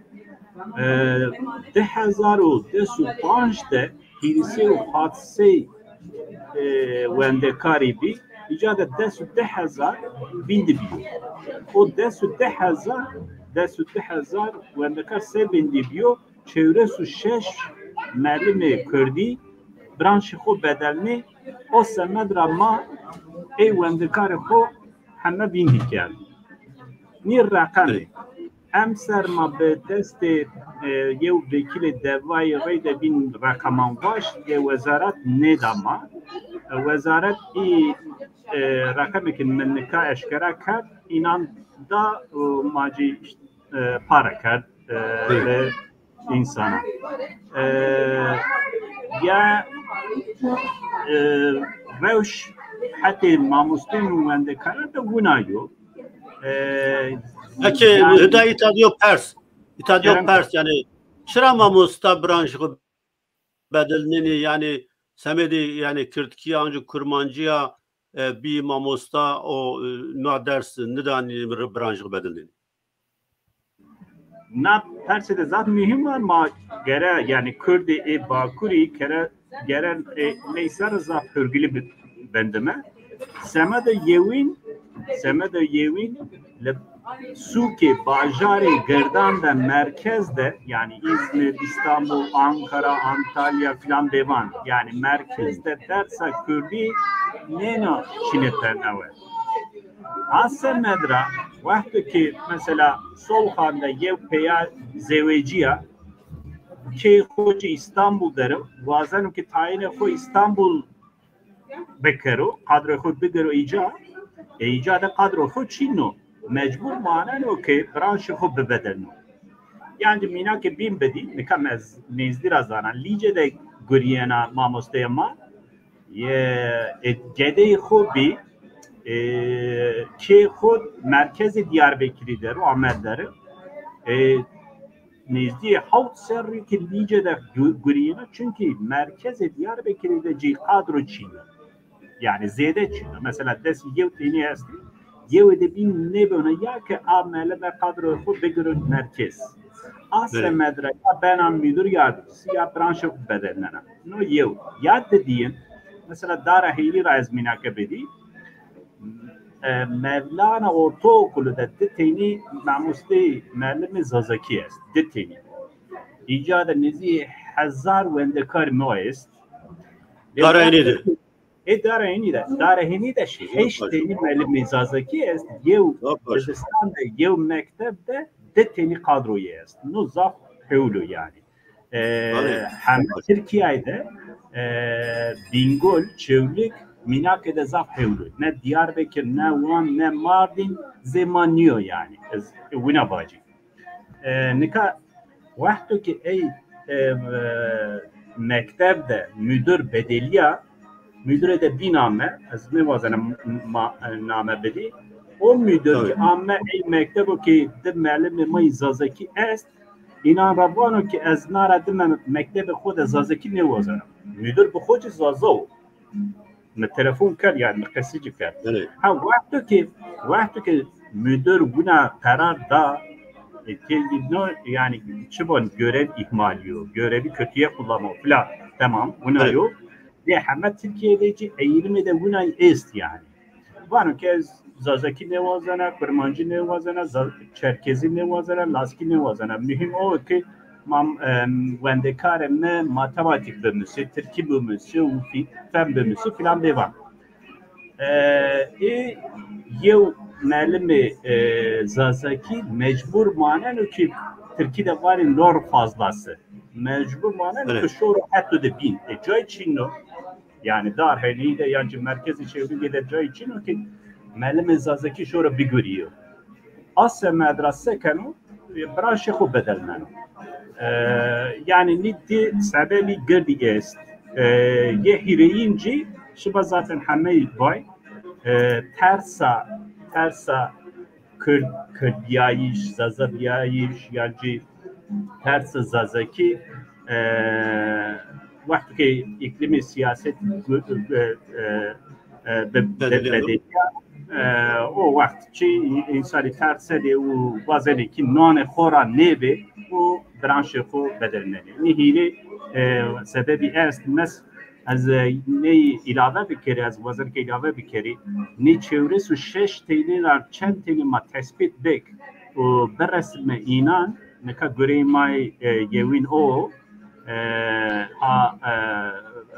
e, di hezar û des û panc de hîrisey û hewt sey, e, wendekarî bî. Îca de des û di hezar vîndî bîyo. O des û di hezar, des û di hezar wendekar se vîndî bîyo? Çewres û şeş melimê kurdî branşê xo bedelnê, o semed ra ma ey wendekarê xo heme vîndî kerd. Nî reqemê. Emser ma bi destê, e, yew vekîlê devayî reyde bîn reqeman waşt, lê wezaret nêda ma. E, wezaret î, e, reqemê ke mi nika eşkera kerd, înan da, û ma cî, e, pare kerd, e, bi însanan. E, ya, e, rewş hetê mamosteyên û wendekaran de wina yo. E, Peki, yanî, hida îta dîyo pers. Îta dîyo pers, yanî, çira mamosta branşê xo bedelnenê, yanî, semedê, yanî, kirdkî ya, ancî kurmancî ya, e, bî mamosta û, e, no ders nidanî branşê xo bedelnenê? Na persê de zaf muhîm a, ma gere, yanî kurdê ê Bakurî gere, gere, e, ney ser zaf hurgilî bi-, bendime. Semedê yewîn, semedê yewîn li sûkê, bajarê girdan de, merkez de, yanî Îzmîr, Îstanbul, Ankara, Antalya filan bêvan, yanî merkez de dersa kurdî nêno çînê pernewe. A semed ra, wexto ke mesela Solxan de yew peya zewecîya, kê xo ci Îstanbul der o, wazeno ke tayînê xo Îstanbul bikero, qadroyê xo bigero îca, e, îca de qadro xo çîn o. Mecbur maneno ke branşê xo bibedelno. Yanî mînakê bîn bidî, nika ez nêzdî ra zana, Lîce de gurîyena mamosteyê ma, e, gedeyê xo bî, e, kê xo merkezê Diyarbekirî der o, Amed der o. E, nêzdîyê hewt serrî ke Lîce de gu-, gurîyena, çunkî merkezê Diyarbekirî de cî qadro çîn o. Yanî zêde çîn o. Mesela des yew tenî estî, yewê de bîn nêbeno ya ke a melime qadroyê xo bigiro merkez. A semed ra ya bena müdür yardımcısı ya branşê xo bedelnena. No yew. Ya didîyin, mesela Dara Heylî ra ez mînake bidî. E, Mevlana Ortaokulu de di tenî mamosteyî, melimê Zazakî est. Di tenî. Îca de nêzdî hezar wendekarî ma est. Dara Heylî de. Ê Dara Heynî de, Dara Heynî de şi-, heşt tenî melimê Zazakî est, yew dibistan de, yew mekteb de di tenî qadroyê est. No zaf hewl o yanî. E, heme Tirkîyayî de, e, Bîngol, Çewlîg, mînakê de zaf hewl o. Ne Diyarbekir, ne Wan, ne Mardîn zê ma nîyo yanî. Ez wina vacî. E, nika wexto ke ey, e, e, mekteb de müdür bedelîya, müdürê de bîn ame, ez nêwazena ma-, name bidî. O müdür ke ame ey mektebo ke di melimê ma yî Zazakî est, Înan ra vano ki ez na ra dime mektebê xo de zazakî nêwazena. Müdür bi xo ci zaza o. Mi telefon kerd, yanî mi qesî ci kerd. Evet. Ha, wexto ki, wexto ki müdür buna karar da, e, ki no, yani çi von, görev ihmali yo, görevi kötüye kullanma filan. Tamam, buna Evet. yo. Ve heme Türkiye de ci eğilimi de buna est yani. Vano ki ez zazakî nêwazena, kurmancî nêwazena, za-, çerkezî nêwazena, laskî nêwazena. Muhîm o ki ma, em, wendekarê mi matematîk bimusê, tirkî bimusê û fî-, fen bimusê filan bêvan. E, ê yew melimê, e, zazakî mecbur maneno ki tirkî de vanê lor fazlası. Mecbur maneno Evet. ki şoro heto de bîn. E, cay çin o. Yani Darhelî de yan ci merkezê Çewlîgê de cayî çin o ki melimê zazakî şoro bigurîyo. A semed ra se keno, e, branşê xo bedelneno. E, yani nî di sebebî girdî est. E, yê hîrêyin ci, şima zaten hemeyî vay, e, tersa, tersa Kurd, Kurd bîyayîş, Zaza bîyayîş, yan ci tersa zazakî, e, wexto ke îklîmê sîyaset gu-, e, e, e, be-, be-, Bedelîya. bedelîya, e, o wext çi însanî tersedê û wazenê ki nanê xo ra nêbê û branşê xo bedelnenê. Nî hîrê, e, sebebî est mes Ez, e, ney îlave bikerî, ez wazen ke îlave bikerî. Ney çewres û şeş tenî ra çend tenî ma tespît bik û biresime înan, nika gureyê ma, e, yewîn o, e, a, e,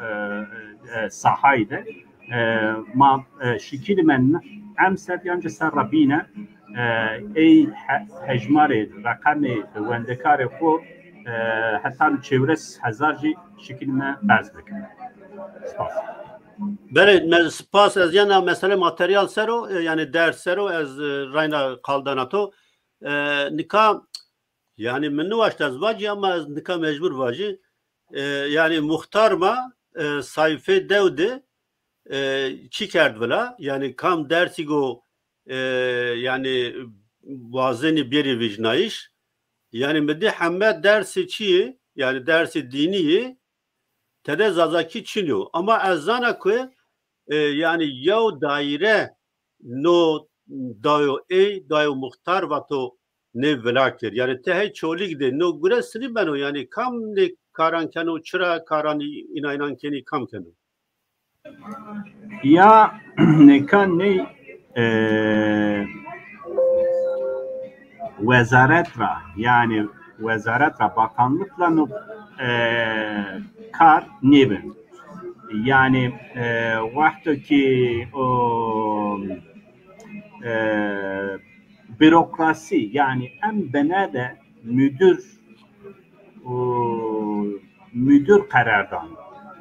e, e, sahayî de, e, ma, e, şikînîme emser yan ci serra bîne, e, ey he-, hejmarê, reqemê wendekarê xo, e, hetan çewres hezar jî şikînîme berz bikime. Spas. Belê, me-, spas. Ez yena mesele materyal ser o, e, yanî ders ser o, ez, e, reyna qal dana to. E, nika, yanî mi niwaşt ez vacî ama ez nika mecbur vacî. E, yanî muxtar ma, e, sayfê dew de, e, çi kerd vila? Yanî kam dersî go, e, yanî wazenî bêrî vîjnayîş. Yanî mi dî heme dersê çi yê, yanî dersê dînî yê, tede zazakî çin yo. Ama ez zana ku, e, yanî yew daîre no dayo ey, dayo muxtar vato nê vila kir. Yanî ti hey Çolîg de no gure sinî beno, yanî kam nê karan keno, çira karan î-, îna înan kenî, kam keno? Ya nika ney, e, wezaret ra, yanî wezaret ra, bakanlıkla no, e, kar nêbin. Yanî, e, wexto ki o, e, bürokrasi, yanî em bine de müdür û müdür qerar dan.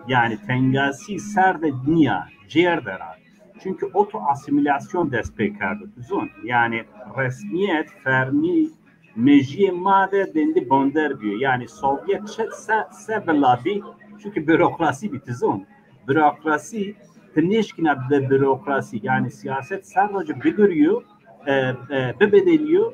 Yanî tengasî ser de nîya, cêr de ra. Çünkü oto asîmîlasyon dest pê kerdo. Ti zon, yanî resmîyet, fermî, mejîyê ma de dendî bonder bîyo. Yanî Sovyet çi se, se vila bî, çünkü bürokrasî bî, ti zon. Bürokrasî, ti nêşkîna bi bürokrasî, yanî sîyaset ser roce bigurîyo, e, e, bibedelîyo,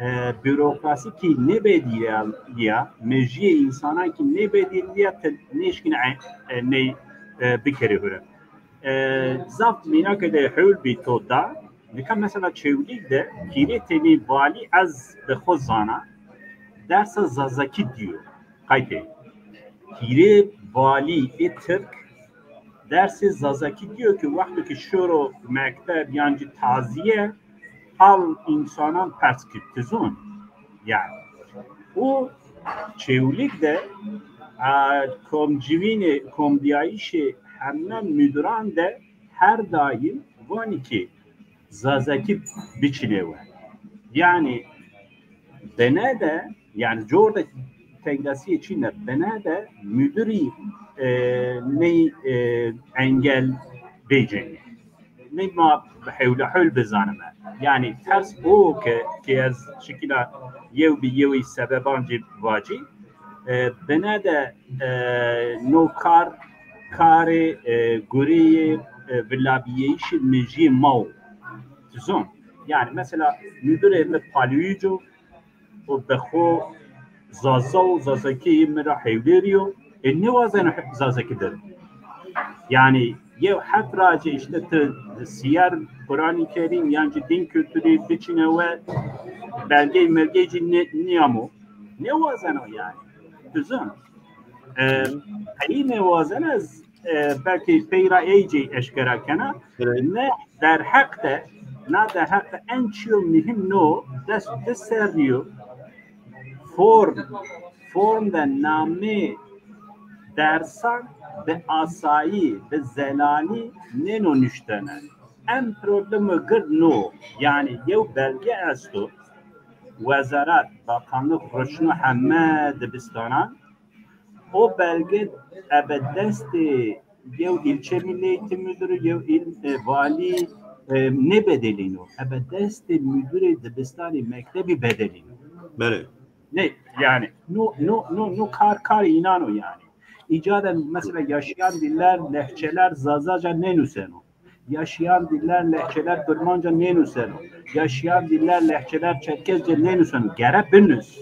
e, bürokrasî kî nêbedîlîya, mejîyê însanan kî nêbedîlîya, ti nêşkîna, e, e, ney, e, bikerî hure. E, zaf mînake de hewl bî to da. Nika mesela Çewlîg de hîrê tenî valî ez bi xo zana dersa zazakî dîyo. Qaytê. Hîrê valî ê Tirk dersê zazakî dîyo ki wexto ki şoro mekteb yan ci tazîye hal însanan pers ki ti zon. Yanî. Û Çewlîg de, a, komcivînê, komdîyayîşê heme mudiran de her daîm vanî ki zazakî biçinê we. Yanî bine de, yanî cor de tengasîye çin de, bine de mudirî, e, ney, e, engel vêcenî. Ney ma hewla hewl bizanime. Yanî ters o ke, ke ez şikila yew bi yewî sebeban ci vacî, e, bine de, e, no kar, karê, e, gureyê, e, vilabîyeyîşê mejîyê ma o. Ti zon. Yanî mesela mudirê mi palûyîc o, û bi xo Zaza û Zazakî mi ra hewlêrî yo. E, nêwazeno Zazakî der. Yanî yew het ra ci îşte ti siyer Quranî Kerîm yan ci dîn kulturî biçîne we, belgey melgey ci nê-, nîyamo. Nêwazeno yanî. Ti zon. E, qeyî nêwazeno ez, e, belkî peyra ey cî eşkera kena. Evet. Ne derheq de, na derheq de en çîyo muhîm no, dest di serrî yo. Form, form de namê dersan bi asayî, bi zelalî nêno nuştene. En problemo gird no, yanî yew belge esto, wezaret, bakanlık ruşno heme dibistanan, o belge ebe destê yew ilçe milli eğitim müdürü, yew il, e, valî, e, nêbedelîno. Ebe destê müdürê dibistanê mektebî bedelîno. Belê. Ne, yanî, no, no, no, no kar, kar înan o yanî. Îca de mesela yaşayan diller, lehçeler Zazaca nênuseno. Yaşayan diller, lehçeler Kurmanca nênuseno. Yaşayan diller, lehçeler Çerkezce nênuseno. Gere binus.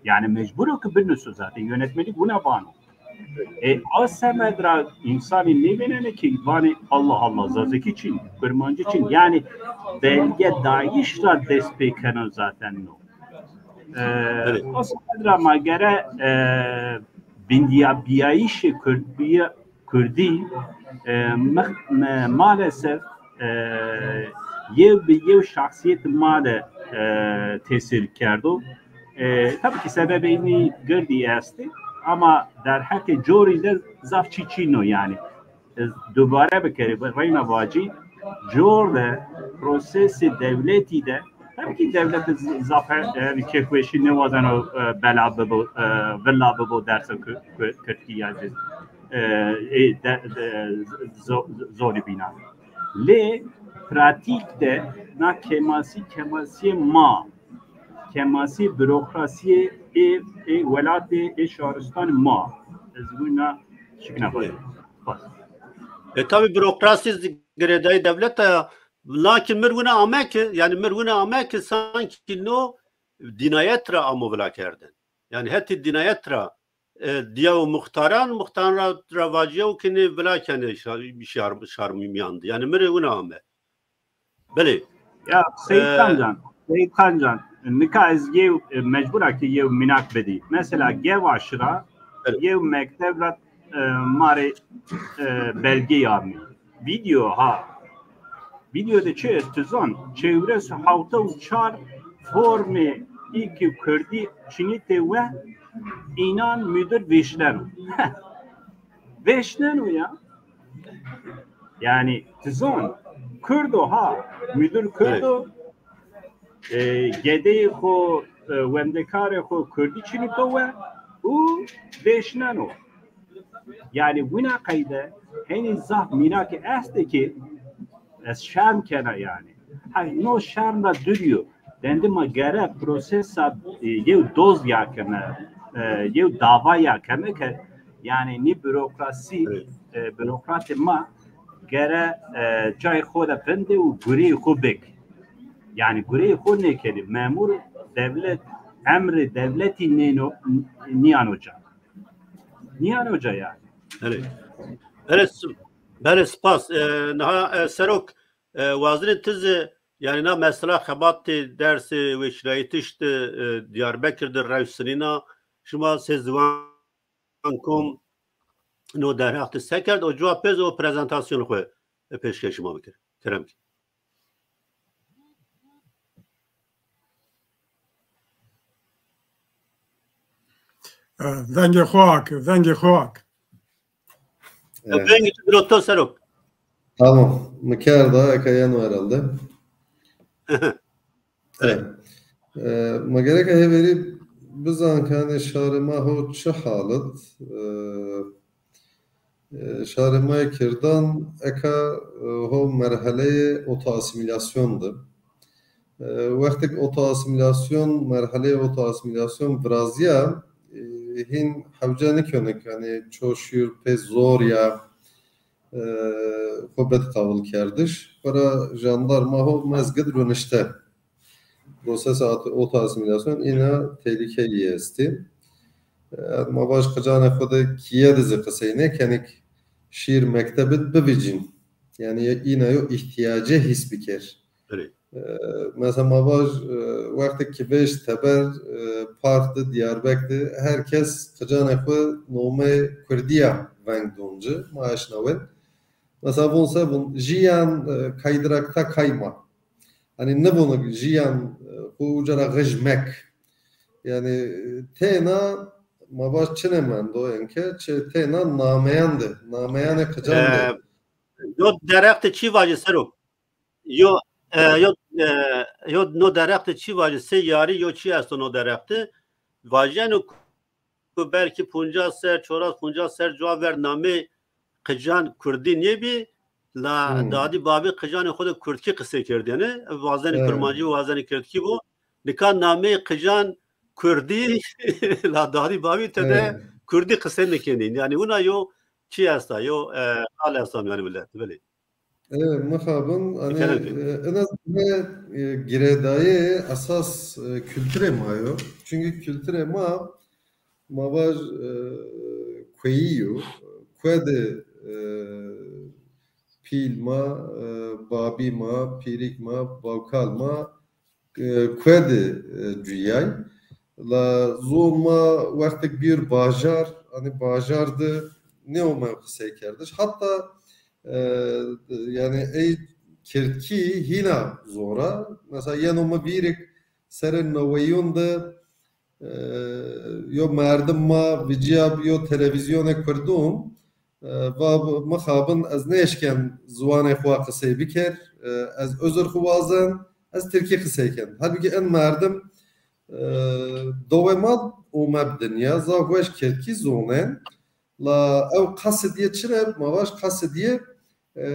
Yanî mecbur o ki binuso zaten. Yönetmelik buna vano. E, a semed ra însanî nêvênenê ki vanê Allah Allah, Zazakî çin, Kurmancî çin. Yanî belge dayîş ra dest pê keno zaten no. E, Evet. A semed ra ma gere, e, bindîyabîyayîşê Kurdî, Kurdî, e, mix-, me-, maalesef, e, yew bi yew şexsîyet ma de, e, tesîr kerdo. E, tabii ki sebebê înî girdî estî, ama derheqê corî de zaf çî çin o yanî. Ez dubare bikerî, reyna vacî, cor de, prosesê dewletî de, tabii ki dewlete z-, zaf, e, yanî kêfweşî nêwazeno, e, bela bibo, e, villa bibo dersa ku-, ku-, kurdkî ya zî, e, e, de, de, zo-, zorî bîna. Lê pratîk de na kemasî, kemasîyê ma, kemasî burokrasîyê ê, ê welatê, ê şaristanê ma. Ez wina şikna vajî. Bas. E, tabii burokrasî girêdayî dewlete ya. Lakin mir wina ame ki, yanî mir wina ame ki sankî no dînayet ra amo vila kerdin. Yanî hetî dînayet ra, e, dîyawo muxtaran, muxtaran ra, ra vacîyawo ki nê vila kenê şar, şar, şar mîyan de. Yanî mi rê wina ame. Belê. Ya Seyîd E, Xancan, Seyîd Xancan, nika ez yew, e, mecbur a ki yew mînak bidî. Mesela Gevaş ra Belê. Yew mekteb ra, e, ma rê, e, belgey amî. Video ha. Video de çi est, tu zan? Çewres û hewta û çar formê ê ki kurdî çinîtê we, înan müdür vêşneno. Vêşneno ya. Yanî tu zan, kurd o ha, müdür kurd o, e, gedeyê xo, e, wendekarê xo kurdî çinîto we û vêşneno. Yanî wina qeyde henî zaf mînakî estê ki ez şerm kena yanî. Ha, no şerm ra dûrî yo. Dendî ma gere prosesa, e, yew doz ya keme, e, yew dava ya keme ke, yanî nî burokrasî, Evet. e, burokratê ma gere, e, cayê xo de vinde û gureyê xo bik. Yanî gureyê xo nêkenî. Memur dewlet, emrê dewletî nêno, nîyano ca. Nîyano ca yanî. Belê. Belê, s-, belê, spas. E, niha, e, Serok, e, wazenê ti zî, yanî na mesela xebatê dersê wêşînayîtiş de, e, Diyarbekir de rew sinîna, şima sey ziwan kom no derheq de se kerd, o cewab pêz o prezentasyonê xo, e, pêşkêş şima bikir. Kerem ki. E, vengê xo ak, vengê xo ak. E, vengê tu biro to Serok. Tamam. Mi kerda, eka yeno herhalde. Evet. E, ma gereka hêverî bizan ke hanî şarê ma ho çi halit. E, E, şarê ma yê Kirdan eka, e, ho merheleyê otoasîmîlasyon de. E, wextêk otoasîmîlasyon, merheleyê otoasîmîlasyon virazîya, e, hîn hewce nêkeno ke, yanî ço şîr pê zor ya, e, xo bid qawilkerdiş. Xora jandarma ho mezgid runişte. Prosesa at-, otoasîmîlasyon îna tehlîkeyî estî. E, ma vaj qicanê xwu de kîye de zî qisey nêkenî ke şîr mektebî de bivîcîn. Yanî îna yo îhtîyacê hîs biker. E, mesela ma vaj, e, wextê ke vêşt teber, e, park de, Diyarbek de her kes qicanê xwu nomeyê kurdî ya veng don ci, ma eşnawên. Mesela vûn se vûn, jiyan, e, kaydırakta kayma. Hanî nivûn jiyan, e, xwu uca ra xij mek. Yanî, e, têna ma vaj çinê mendo enke, çi têna nameyan de, nameyanê qican de. E, yo derextê çi vajî sero? Yo, e, yo, e, yo no derextê çi vajî, sey yarî yo çi esto no derextê? Vajeno ku belkî poncas ser, çoras poncas ser cuwa ver namê qican kurdî nêbî, la dadî babî qicanê xwu de kurdkî qisey kerdêne. Wazenê kurmancî, wazenê kirdkî bo. Nika nameyê qican kurdî, la dadî babî tede kurdî qisey nêkenî. Yanî wina yo çi esta, yo, e, qal esta mîyanê milet. Belê. E, mixabin, hanî, e, ina zî, e, girêdayê esas, e, kulturê ma yo. Çunkî kulturê ma, ma vaj, e, kueyî yo. Kue de, e, pîl ma, e, babî ma, pîrik ma, bawkal ma, e, kue de, e, cuyay. La zon ma wextek bîr bajar, hanî bajar de nêomeyo qiseykerdiş. Hatta, e, yanî ey kirdkî hîna zor a. Mesela yeno mi vîr ke serê neweyûn de, e, yo merdim ma vecîya bi yo televîzyonê kurdûn, e, va mixabin ez nêeşken ziwanê xwu qisey biker, e, ez uzr xwu wazen, ez tirkî qisey ken. Halbukî en merdim, e, dewê ma ome bi dinya, zaf weş kirdkî zonên. La ew qesid yê çi re? Ma vaj qesid yê, e,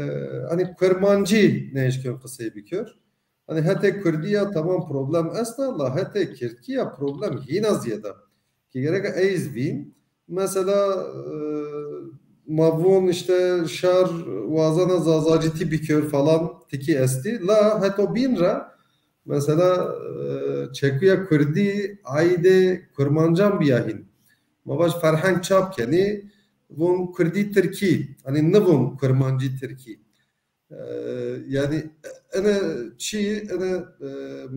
hanî kurmancî nêeşken qisey biker. Hanî hetê kurdî ya tamam problem esta, la hetê kirdkî ya problem hîna zêde. Ki gerek ey zî vîn. Mesela, e, ma vûn îşte şar wazena zazacîtî biker falan tikî estî. La heto bîn ra mesela, e, çekuya kurdî aîdê kurmancan bîya hîn. Ma vaj ferheng çap kenî, vûn kurdî tirkî, hanî nivûn kurmancî tirkî. E, yanî ene çî, ene, e,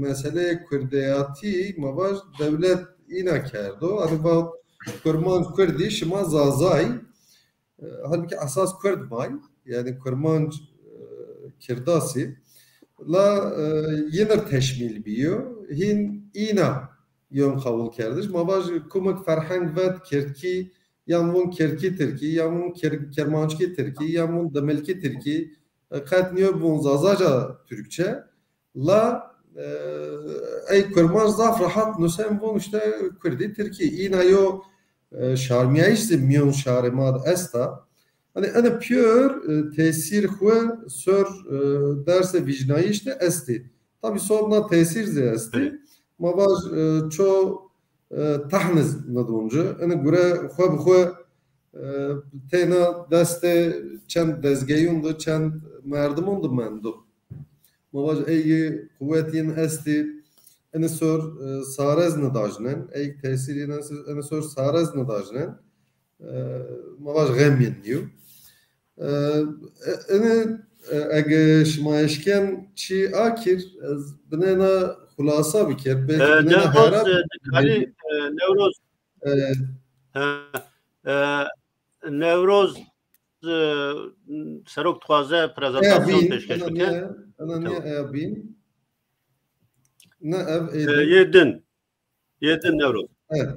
meseleyê kurdeyatî ma vaj dewlet îna kerdo. Hanî va kurmanc kurdî, şima zazay. E, halbukî esas kurd may, yanî kurmanc, e, kirdasî. La, e, yinir teşmîl bîyo. Hîn îna yon qewul kerdiş. Ma vaj kumik ferheng vet kirdkî, yan vûn kirdkî tirkî, yan vûn kir-, kirmanckî tirkî, yan vûn dimilkî tirkî, e, qet nîyo vûn zazaca türkçe. La, e, ey kurmanc zaf rehat nusen vûn îşte kurdî tirkî. Îna yo, e, şarmîyayîş zî mîyon şarê ma de esta. Hanî ene pîyor, e, tesîr xwu sor, e, dersê vîcnayîş de estî. Tabî sobna tesîr zî estî. Ma vaj, e, ço, e, tehn iz nidon ci. Ene gure xwu bi xwu, e, têna destê çend dezgeyûn de, çend merdimûn de mendo. Ma vaj ey quwet yin estî. Ene sor, e, sarez nidajnen. Ey tesîr yin estî, ene sor sarez nidajnen. E, ma vaj xem yin nîyo. E, e, ene, e, ege şima eşken çî akir, ez binêna xulasa biker, belkî e, binêna Newroz, hera e, Kalî, e, Newroz, e, e, e, Newroz, e, serok dixwaze prezantasyon pêşkeş bike. Ana niye, ana niye eya bîn? Ne ev, e, yê din. Yê din Newroz. Evet.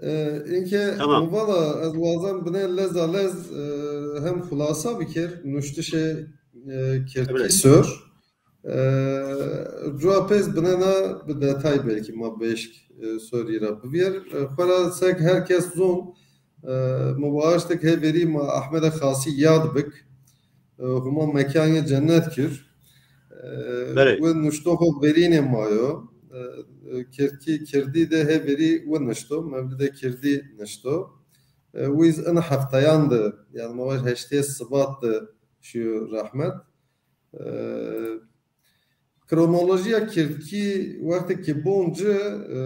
E, inke tamam. Vala ez wazan binê leza lez, e, hem xulasa biker, nuştişê, e, kirdkî sor. E, cuwa pês binena bi detay belkî ma beşk, e, sorî ra bivîyer. E, xwera sek her kes zon, e, mi waştik hê verî ma Ahmedê Xasî yad bik. E, Huma mekanê cennet kir. E, belê. Wi nuştoxo verînê ma yo. E, e, kirdkî, kirdî de hê verî wi nişto, mewlidê kirdî nişto. E, wi zî ina hefteyan de, yanî ma vaj heştê Sibat de şiyo rehmet. E, kronolojîya kirdkî wextê ke bon ci, e,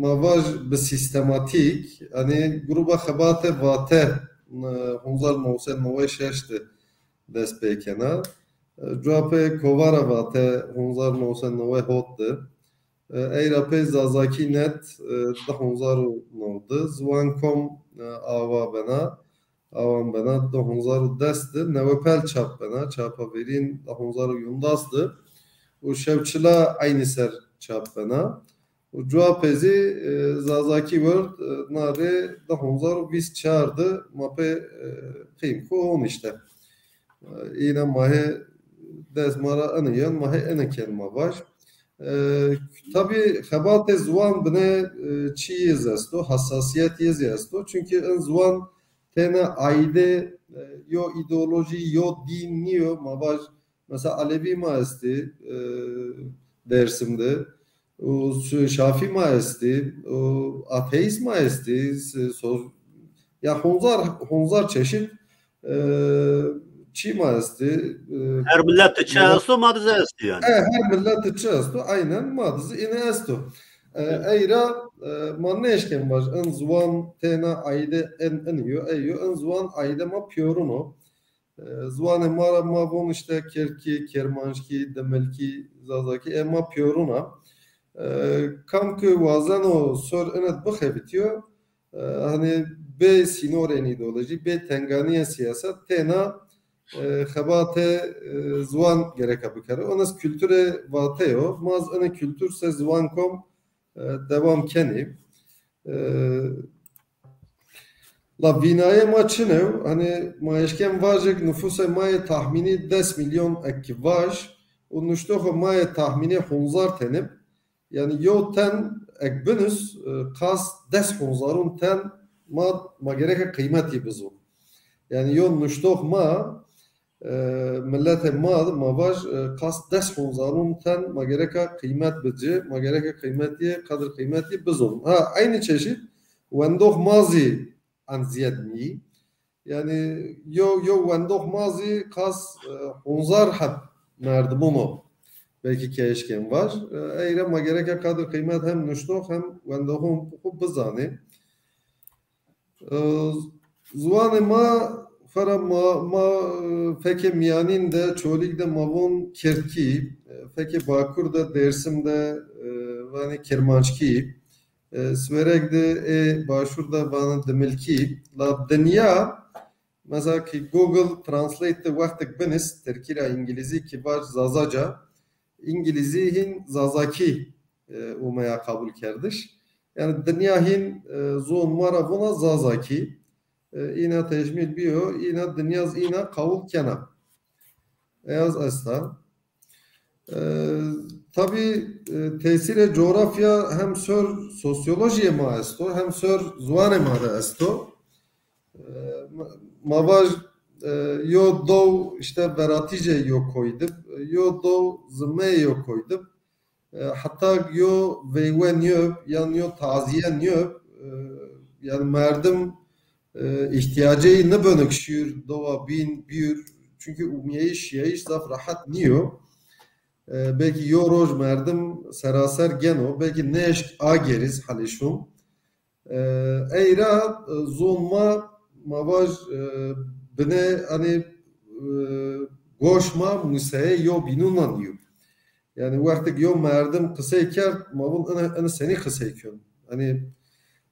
ma vaj bi sîstematîk, yanî gruba xebate Vate, e, hezar new sed newey şeş de dest pê kena. E, cuwa pê Kovara Vate hezar new sed newey hot de. E, ey ra pê Zazakî Net, e, di hezar û new de. Ziwan Kom, e, awa bena. Awan bena di hezar û des de. Newepel çap bena. Çapa verîn di hezar û yondas de. Û Şewçila eynî ser çap bena. Û cuwa pê zî, e, Zazakî World, e, na rê di hezar û vîst çar de ma pê, e, qîm xo on îşte. E, îna ma hê dest ma ra ini yen, ma hê ini ken ma vaj. E, tabî xebatê ziwan binê, e, çî yê zî esto, hassasiyet yê zî esto. Çunkî in ziwan têna aîdê, e, yo îdeolojî, yo dîn nîyo. Ma vaj, mesela Elewî ma estî, e, Dêrsim de. Û Şafî ma estî, û ateîst ma estî, s-, so-, ya hezar, hezar çeşît, e, çî ma estî. E, her millet çi esto, ma de zî esto yanî. E, her millet çi esto, aynen ma de zî îne esto. E, ey ra, e, ma nêşken vaj, in ziwan têna aîdê in, in yo, ey yo, in ziwan aîdê ma pîyorun o. E, ziwanê ma ra ma von îşte Kirdkî, Kirmanckî, Dimilkî, Zazakî, e, ma pîyorun a. E, kam ki wazeno sor init bixebitîyo, e, hanî bê sînorên îdeolojî, bê tenganîyê sîyaset têna, e, xebatê, e, ziwan gereka bikero. Ina zî kulturê Vate yo. Ma zî inê kultur se Ziwan Kom, e, dewam kenî. E, La vînayê ma çin ew? Hanî ma eşken vajik nufusê ma yê tahmînî des milyon ek ki vaj û nuştoxê ma yê tahmînî hezar tenib. Yanî yo ten ek binus, e, qas des hezarun ten ma, ma gereke qîmetî bizon. Yanî yo nuştox ma, e, miletê ma, ma vaj, e, qas des hezarun ten ma gereka qîmet bici, ma gereka qîmetî, qedir qîmetî bizon. Ha, eynî çeşît wendox ma zî en zîyed nî. Yanî yo, yo wendox ma zî qas, e, hezar heb merdimun o. Belkî ke eşken vaj. E, ey ra ma gereka qedir qîmet hem nuştox hem wendoxun xu bizanî. E, ziwanê ma, xera ma, ma, e, fekê mîyanîn de, Çolîg de ma von Kirdkî, e, fekê Bakur de, Dêrsim de, e, vanê Kirmanckî, e, Siwerek de, ê Başûr de vanê Dimilkî. La dinya, mesela ki Google Translate de wextik binis, Tirkî ra Îngilîzî ki vaj Zazaca, Îngilîzî hîn Zazakî, e, umeya qebulkerdiş. Yanî dinya hîn, e, zon ma ra vona Zazakî. E, îna tecmîl bîyo, îna dinya zî îna qebul kena. Ey az esta. E, tabî, e, tesîrê coğrafya hem sor sosyolojiyê ma esto, hem sor ziwanê ma de esto. E, ma, ma vaj, e, yo dow îşte veratîjê yo koy dib, yo dow zimeyê yo koy dib. E, heta yo veywe nîyo, yan yo tazîye nîyo, e, yanî merdim, e, îhtîyacê yî nibeno ki şîr dowa bîn bîr, çunkî umîyeyîş şîyayîş zaf rehet nîyo. E, belkî yo roj merdim seraser geno, belkî nêşk agêrî zî helê şûn. E, ey ra, e, zon ma, ma vaj, e, binê, hanî, e, goş ma museyê yo bînûnan yo. Yanî wextik yo merdim qisey kerd, ma vun ina, ina senî qisey kön. Hanî,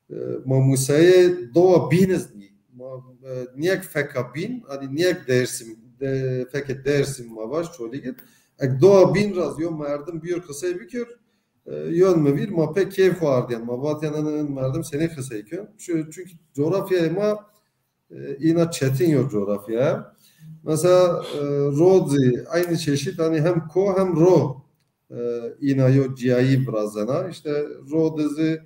e, ma museyê dowa bîn iz nî. Ma, e, niyek feka bîn, hanî niyek Dêrsim, de, fekê Dêrsim ma vaj, Çolîg id. Ek dowa bîn ra zî yo merdim bîyor qisey bikir, e, yon mi vîr, ma pê keyf xo ardîyen. Ma vatîyen, ina, ina merdim senî qisey kön. Çu-, çunkî coğrafyayê ma, e, îna çetin yo coğrafya. Mesela, e, ro zî eynî çeşît, hanî hem ko hem ro, e, îna yo cîyayî virazena. Îşte ro de zî,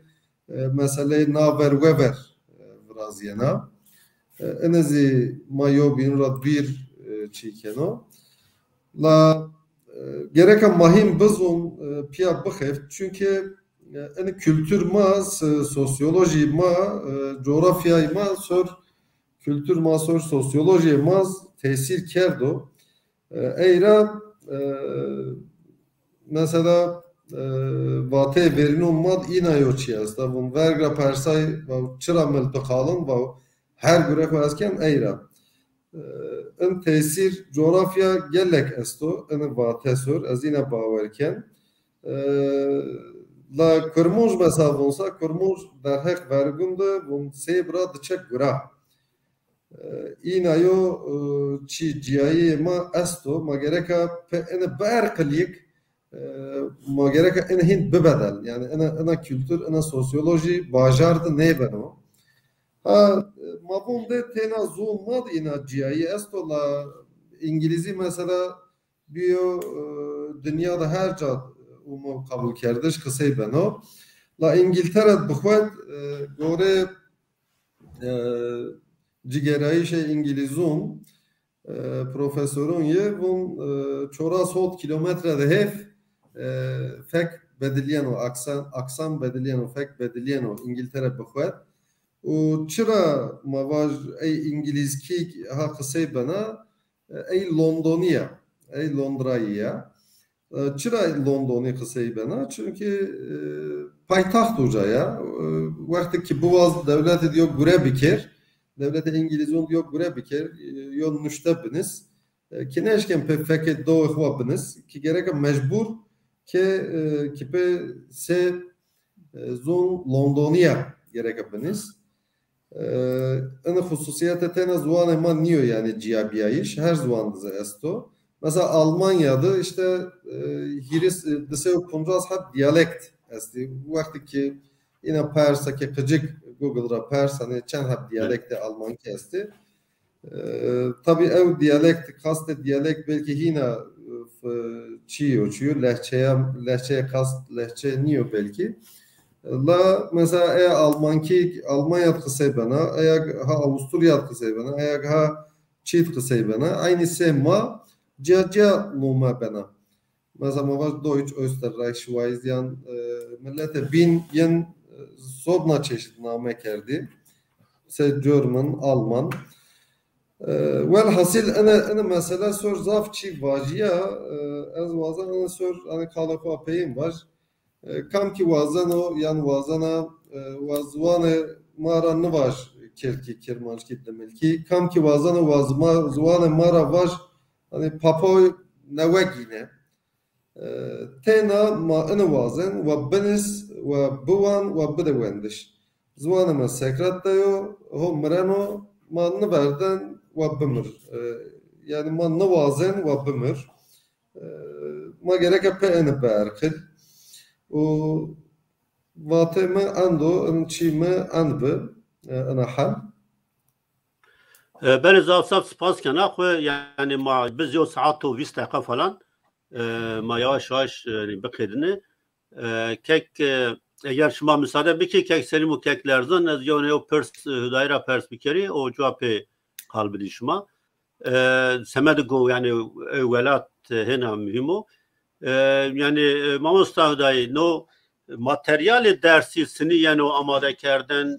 e, meseleyê naver wever, e, virazîyena. E, ine zî ma yo bîn ra dûr, e, çî keno. La, e, gereka ma hîn bizon, e, pîya bixeft. Çunkî, e, ini kultur ma, s-, sosyolojî ma, e, coğrafyayê ma sor kultur ma, sor sosyolojiyê ma tesîr kerdo. E, ey ra, e, mesela e, vateyê verînon ma de îna yo çî esta. Vûn verg ra persay, vaw, çira mil biqalin, vaw, her gure xwu ez ken ey ra. E, in tesîr coğrafya gelek esto, in vate sor, ez îna bawer ken. E, la Kurmonc mesela vûn sa, Kurmonc derheq vergun de vûn seyb ra diçe gura. E, îna yo, e, çî cîyayîyê ma esto, ma gereka pe ene berqilîk, e, ma gereka ene hîn bibedel. Yani ena, ena kültür, ena sosyolojî bajar de nêbeno. Ha, e, ma vûn de têna zûn ma de îna cîyayî esto, la îngilîzî mesela bîyo, e, dinya de her ca umo qebulkerdiş, qisey beno. La Îngiltere de bixwet, e, gorê, e, cigerayîşê Îngilîzûn, e, profesorûn yê vûn, e, çoras hot kîlometre de hêf, e, fek bedilîyeno, aksan, aksan bedilîyeno, fek bedilîyeno Îngiltere bixwet. Û çira ma vaj ey Îngilîzkî ha qisey bena, e, ey Londonî ya, ey Londrayî ya. E, çira Londonî qisey bena? Çunkî, e, paytaxt uca ya. E, wextê ki biwaz dewletê de yo gure bikir, dewletê Îngilîzûn de yo gure bikir, e, yo nuşte binis. E, ki nêşken pê fekê dowê xwu binis, ki gereka mecbur ke, e, ki pê sê, e, zûn Londonî ya gereka binis. E, ina xususîyete tena ziwanê ma nîyo, yanî cîyabîyayîş her ziwan de zî esto. Mesela Almanya de îşte, e, hîris, e, di sey û poncas heb dîyalekt estî. Wextî ki îna persa ke qicik Google ra pers, hanî çend heb dîyalektê almankî estî. E, tabî ew dîyalekt, qastê dîyalekt belkî hîna, e, f-, çîyo, çîyo, lehçeya, lehçeyê qast, lehçe nîyo belkî. La mesela eya almankî Almanya de qisey bena, eya ha Avusturya de qisey bena, eya ha çî de qisey bena, eynî sê ma cîya cîya nome bena. Mesela ma vaj Deutsch, Österreichweise yan, e, milletê bîn yin, e, zobna çeşit name kerdî. Se German, Alman. E, welhasil ene, ene mesele sor zaf çî vajîya, e, ez wazen ene sor, hani, qalê xwu peyên vaj. E, kam ki wazeno, yan wazena, e, wa ziwanê ma ra nivaj kirdkî, kirmanckî, dimilkî. Kam ki wazeno wa zima-, ziwanê ma ra vaj, hani, papoy newe gîne. E, têna ma ini wazen, wa binis, wa biwan, wa bide wendiş. Ziwanê ma sekrat de yo, ho mireno, ma niverden wa bimir. E, yanî ma niwazen wa bimir. E, ma gereka pê ini biherqil. Û vatê mi endo, in çî mi end bi, e, ina hal. E, belê, zaf zaf spas kena xwu, yanî ma biz yo saet û vîst deqa falan, e, ma yavaş yavaş, e, yanî biqedîne. E, kek, e, eger şima misade bikî, kek Selîm û kek Lerzan, ez yew ne yew pirs, e, Hudayî ra pers bikerî, o cewabê qal bidî şima. E, semedê go, yanî, e, welat, e, hêna muhîm o. E, yanî, e, mamosta Hudayî, no materyalê dersî sinî yeno amade kerden,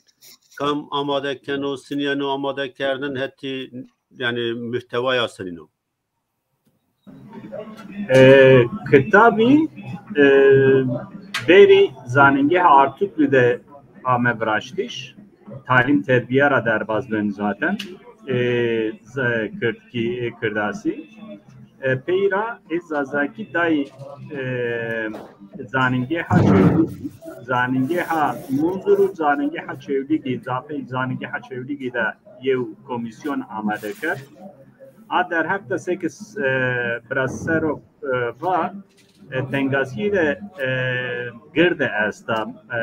kam amade keno, sinî yeno amade kerden, hetî, yanî, muhtewaya sinî no? E, kitabî, e, berî Zanîngehê Artuklu de ame viraştiş. Talim terbiye ra derbaz ben zaten. E, z-, kirdkî, e, kirdasî. E, peyra ê Zazakî day, e, Zanîngeha Çewlîgî, Zanîngeha Munzur û Zanîngeha Çewlîgî, zafê Zanîngeha Çewlîgî de yew komîsyon amade kerd. A derheq de seke, e, biraz serok, e, va, e, tengasîye de, e, girde esta, e,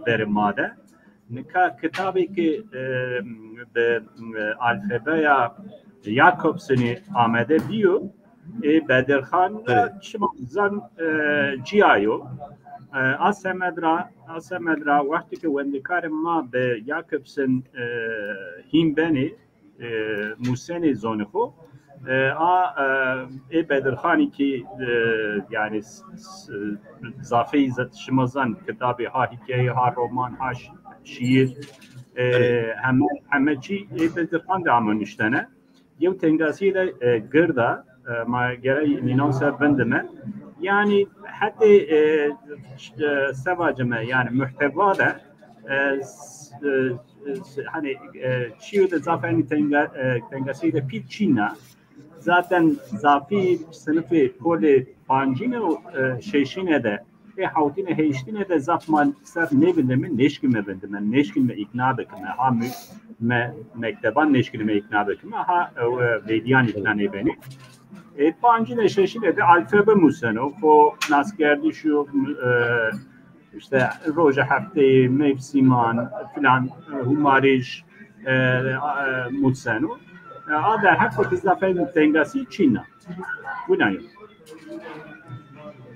verê ma de. Nika kitabê ke, e, bi, e, alfabeya Jacobsonî amade bîyo, ê Bedirxan ra çima zan, e, cîya yo. E, a semed ra, a semed ra wextî ke wendekarê ma bi Jacobson, e, hîn benê, e, musenê zonê xo. E, a, e, ê Bedirxanî kî, e, yanî s-, s-, zafeyî zet şima zan kitabê ha hîkaye, ha roman, ha ş-, şîîr, e, heme, heme çî ê Bedirxan de ame nuştene. Yew tengasîye de, e, gird a, e, ma gerey nînan ser vindime. Yanî hetê e, e, se vacime, yanî muhtewa de e, s- e, s- hani e, çîyo de zaf enî tenga, e, tengasî de pîl çîn a. Zaten zafî sinifê polê pancîne û e, şeşîne de, ê hawtîne hêştîne de zaf ma ser nêvindime, nêşkîme vindime, nêşkîme îkna bikime. Ha mü- me, mekteban nêşkîme îkna bikime, ha e, vêdîyan îkna nêbenî. E, pancîne şeşîne de alfabe museno, xo naskerdîş û e, işte roja hefteyê, mevsîman filan, e, humarij e, e, museno. E, a derheq xo ki zafên tengasî çîn a. Wina yo.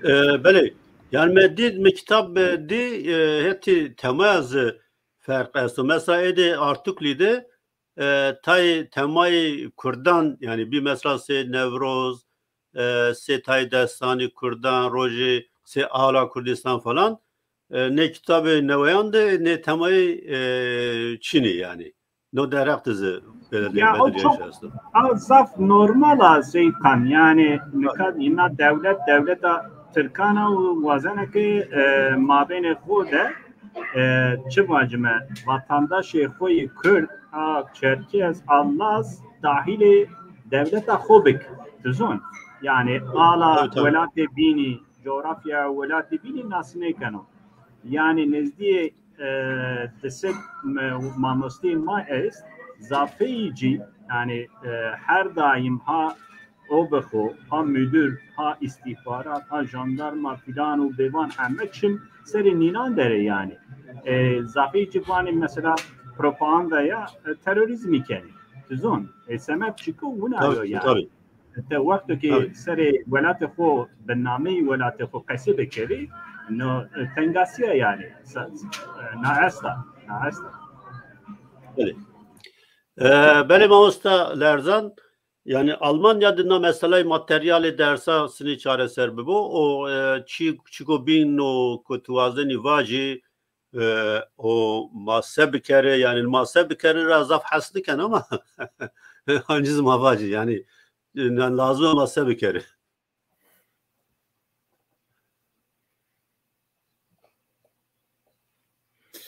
E, belê. Yanî me dî, me kitab e, dî e, hetî temaya zi ferq esto. Mesela êdî artiklî de e, tayê temayê kurdan, yanî bî mesela sê Newroz, e, sê tayê destanî kurdan, rojê sê ala Kurdistan falan, e, nê kitabê neweyan de nê temayê e, çînî yanî. No derheq de zi Ya o çok a zaf normal a Seyîd Xan. Yanî nika îna dewlet, dewleta Tirkan a û wazena ke e, mabênê xo de e, çi vacime, vatandaşê xo yê Kurd a Çerkez a Laz dahîlê dewleta xo bik. Ti zon? Yanî ala welatê bînî, coğrafya welatê bînî nas nêkeno. Yanî nizdîyê e, di sed mamosteyê ma est, zafeyî cî, yanî e, her daîm ha o bi xo, ha müdür, ha îstîxbarat, ha jandarma filan û bevan heme çim serê nînan der ê yanî. E, zafeyî cî vanê mesela propaganda ya e, terorîzmî kenê. Ti zon? E, semeb çik o, wina yo yanî. Te wexto ke serê welatê xo bi nameyî welatê xo qesê bikerî, no e, tengasî ya yanî. Na esta, na esta. Belê. E, belê mamosta Lerzan, yanî Almanya de na meseleyê materyalê dersa sinî çareser bibo. O e, çî, çîko bîn o ku tu wazenî vacî, e, o ma se bikerê, yanî ma se bikerê ra zaf hes niken ama ancî zi ma vacî, yanî e, lazim o ma se bikerê.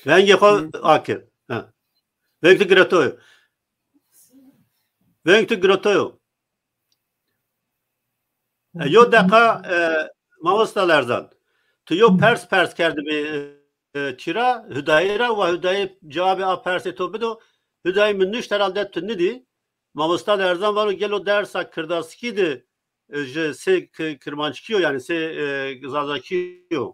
Vengê xo akir. Ha. Veng tu giretoyo. Veng tu giretoyo. E, yo deqa e, mamosta Lerzan. Tu yo pers pers kerdibî e, çira, Hudayî ra, wa Hudayî cewabê a persê to bido. Hudayî, mi nuşt herhalde tu nidî. Mamosta Lerzan vano gelo dersa kirdaskî de e, ji sê k- kirmanckî yo, yanî sê e, zazakî yo.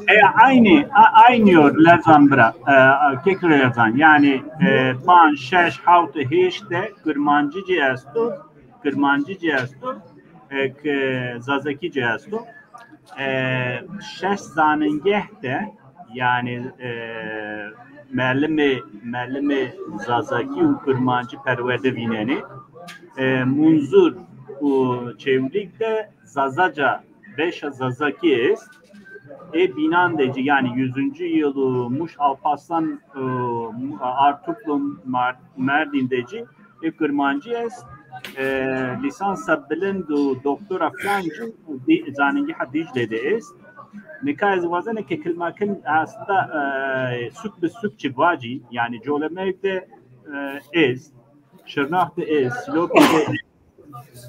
E, aynî, a- aynî yo Lerzan bira. E, kekre Lerzan. Yanî e, panc, şeş, hawt, hêşt de Kirmancî cî esto, Kirmancî cî esto, e, k- Zazakî cî esto. E, şeş zanîngeh de yanî e, melimê, melimê Zazakî û Kirmancî perwerde vînenê. E, Munzur û Çewlîg de Zazaca, beşa Zazakî est. Ê bînan de cî, yanî yüzüncü yıl û Muş Alparslan, e, Artuklu, Mar- Merdîn de cî ê Kirmancî est. E, lîsansa bilind û doktora filan cî Dî- Zanîngîha Dîcle de est. Nika ez wazena ke kilmakil asta e, suk bi suk çi vacî, yanî Colemêrg de e, est, Şirnax de est, Silopî de est,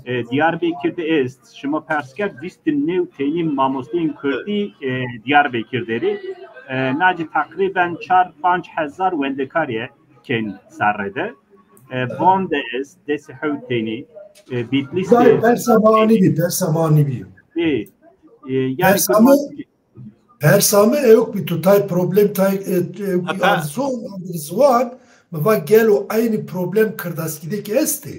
e, Diyarbekir de est. Şima pers kerd, vîst û new tenî mamosteyên kurdî e, Diyarbekir derî. E, nacî teqrîben çar panc hezar wendekarî kên serre de. E, Van de est, des û hewt tenî, e, Bitlîs de est. Persa ma nîbî, persa ma nîbî. E, e, yanî Persa mi, persa mi ewk bî, tu tay problem tay e, ewk bî, arzo, ziwan, mi va gelo eynî problem kirdaskî de kî estê.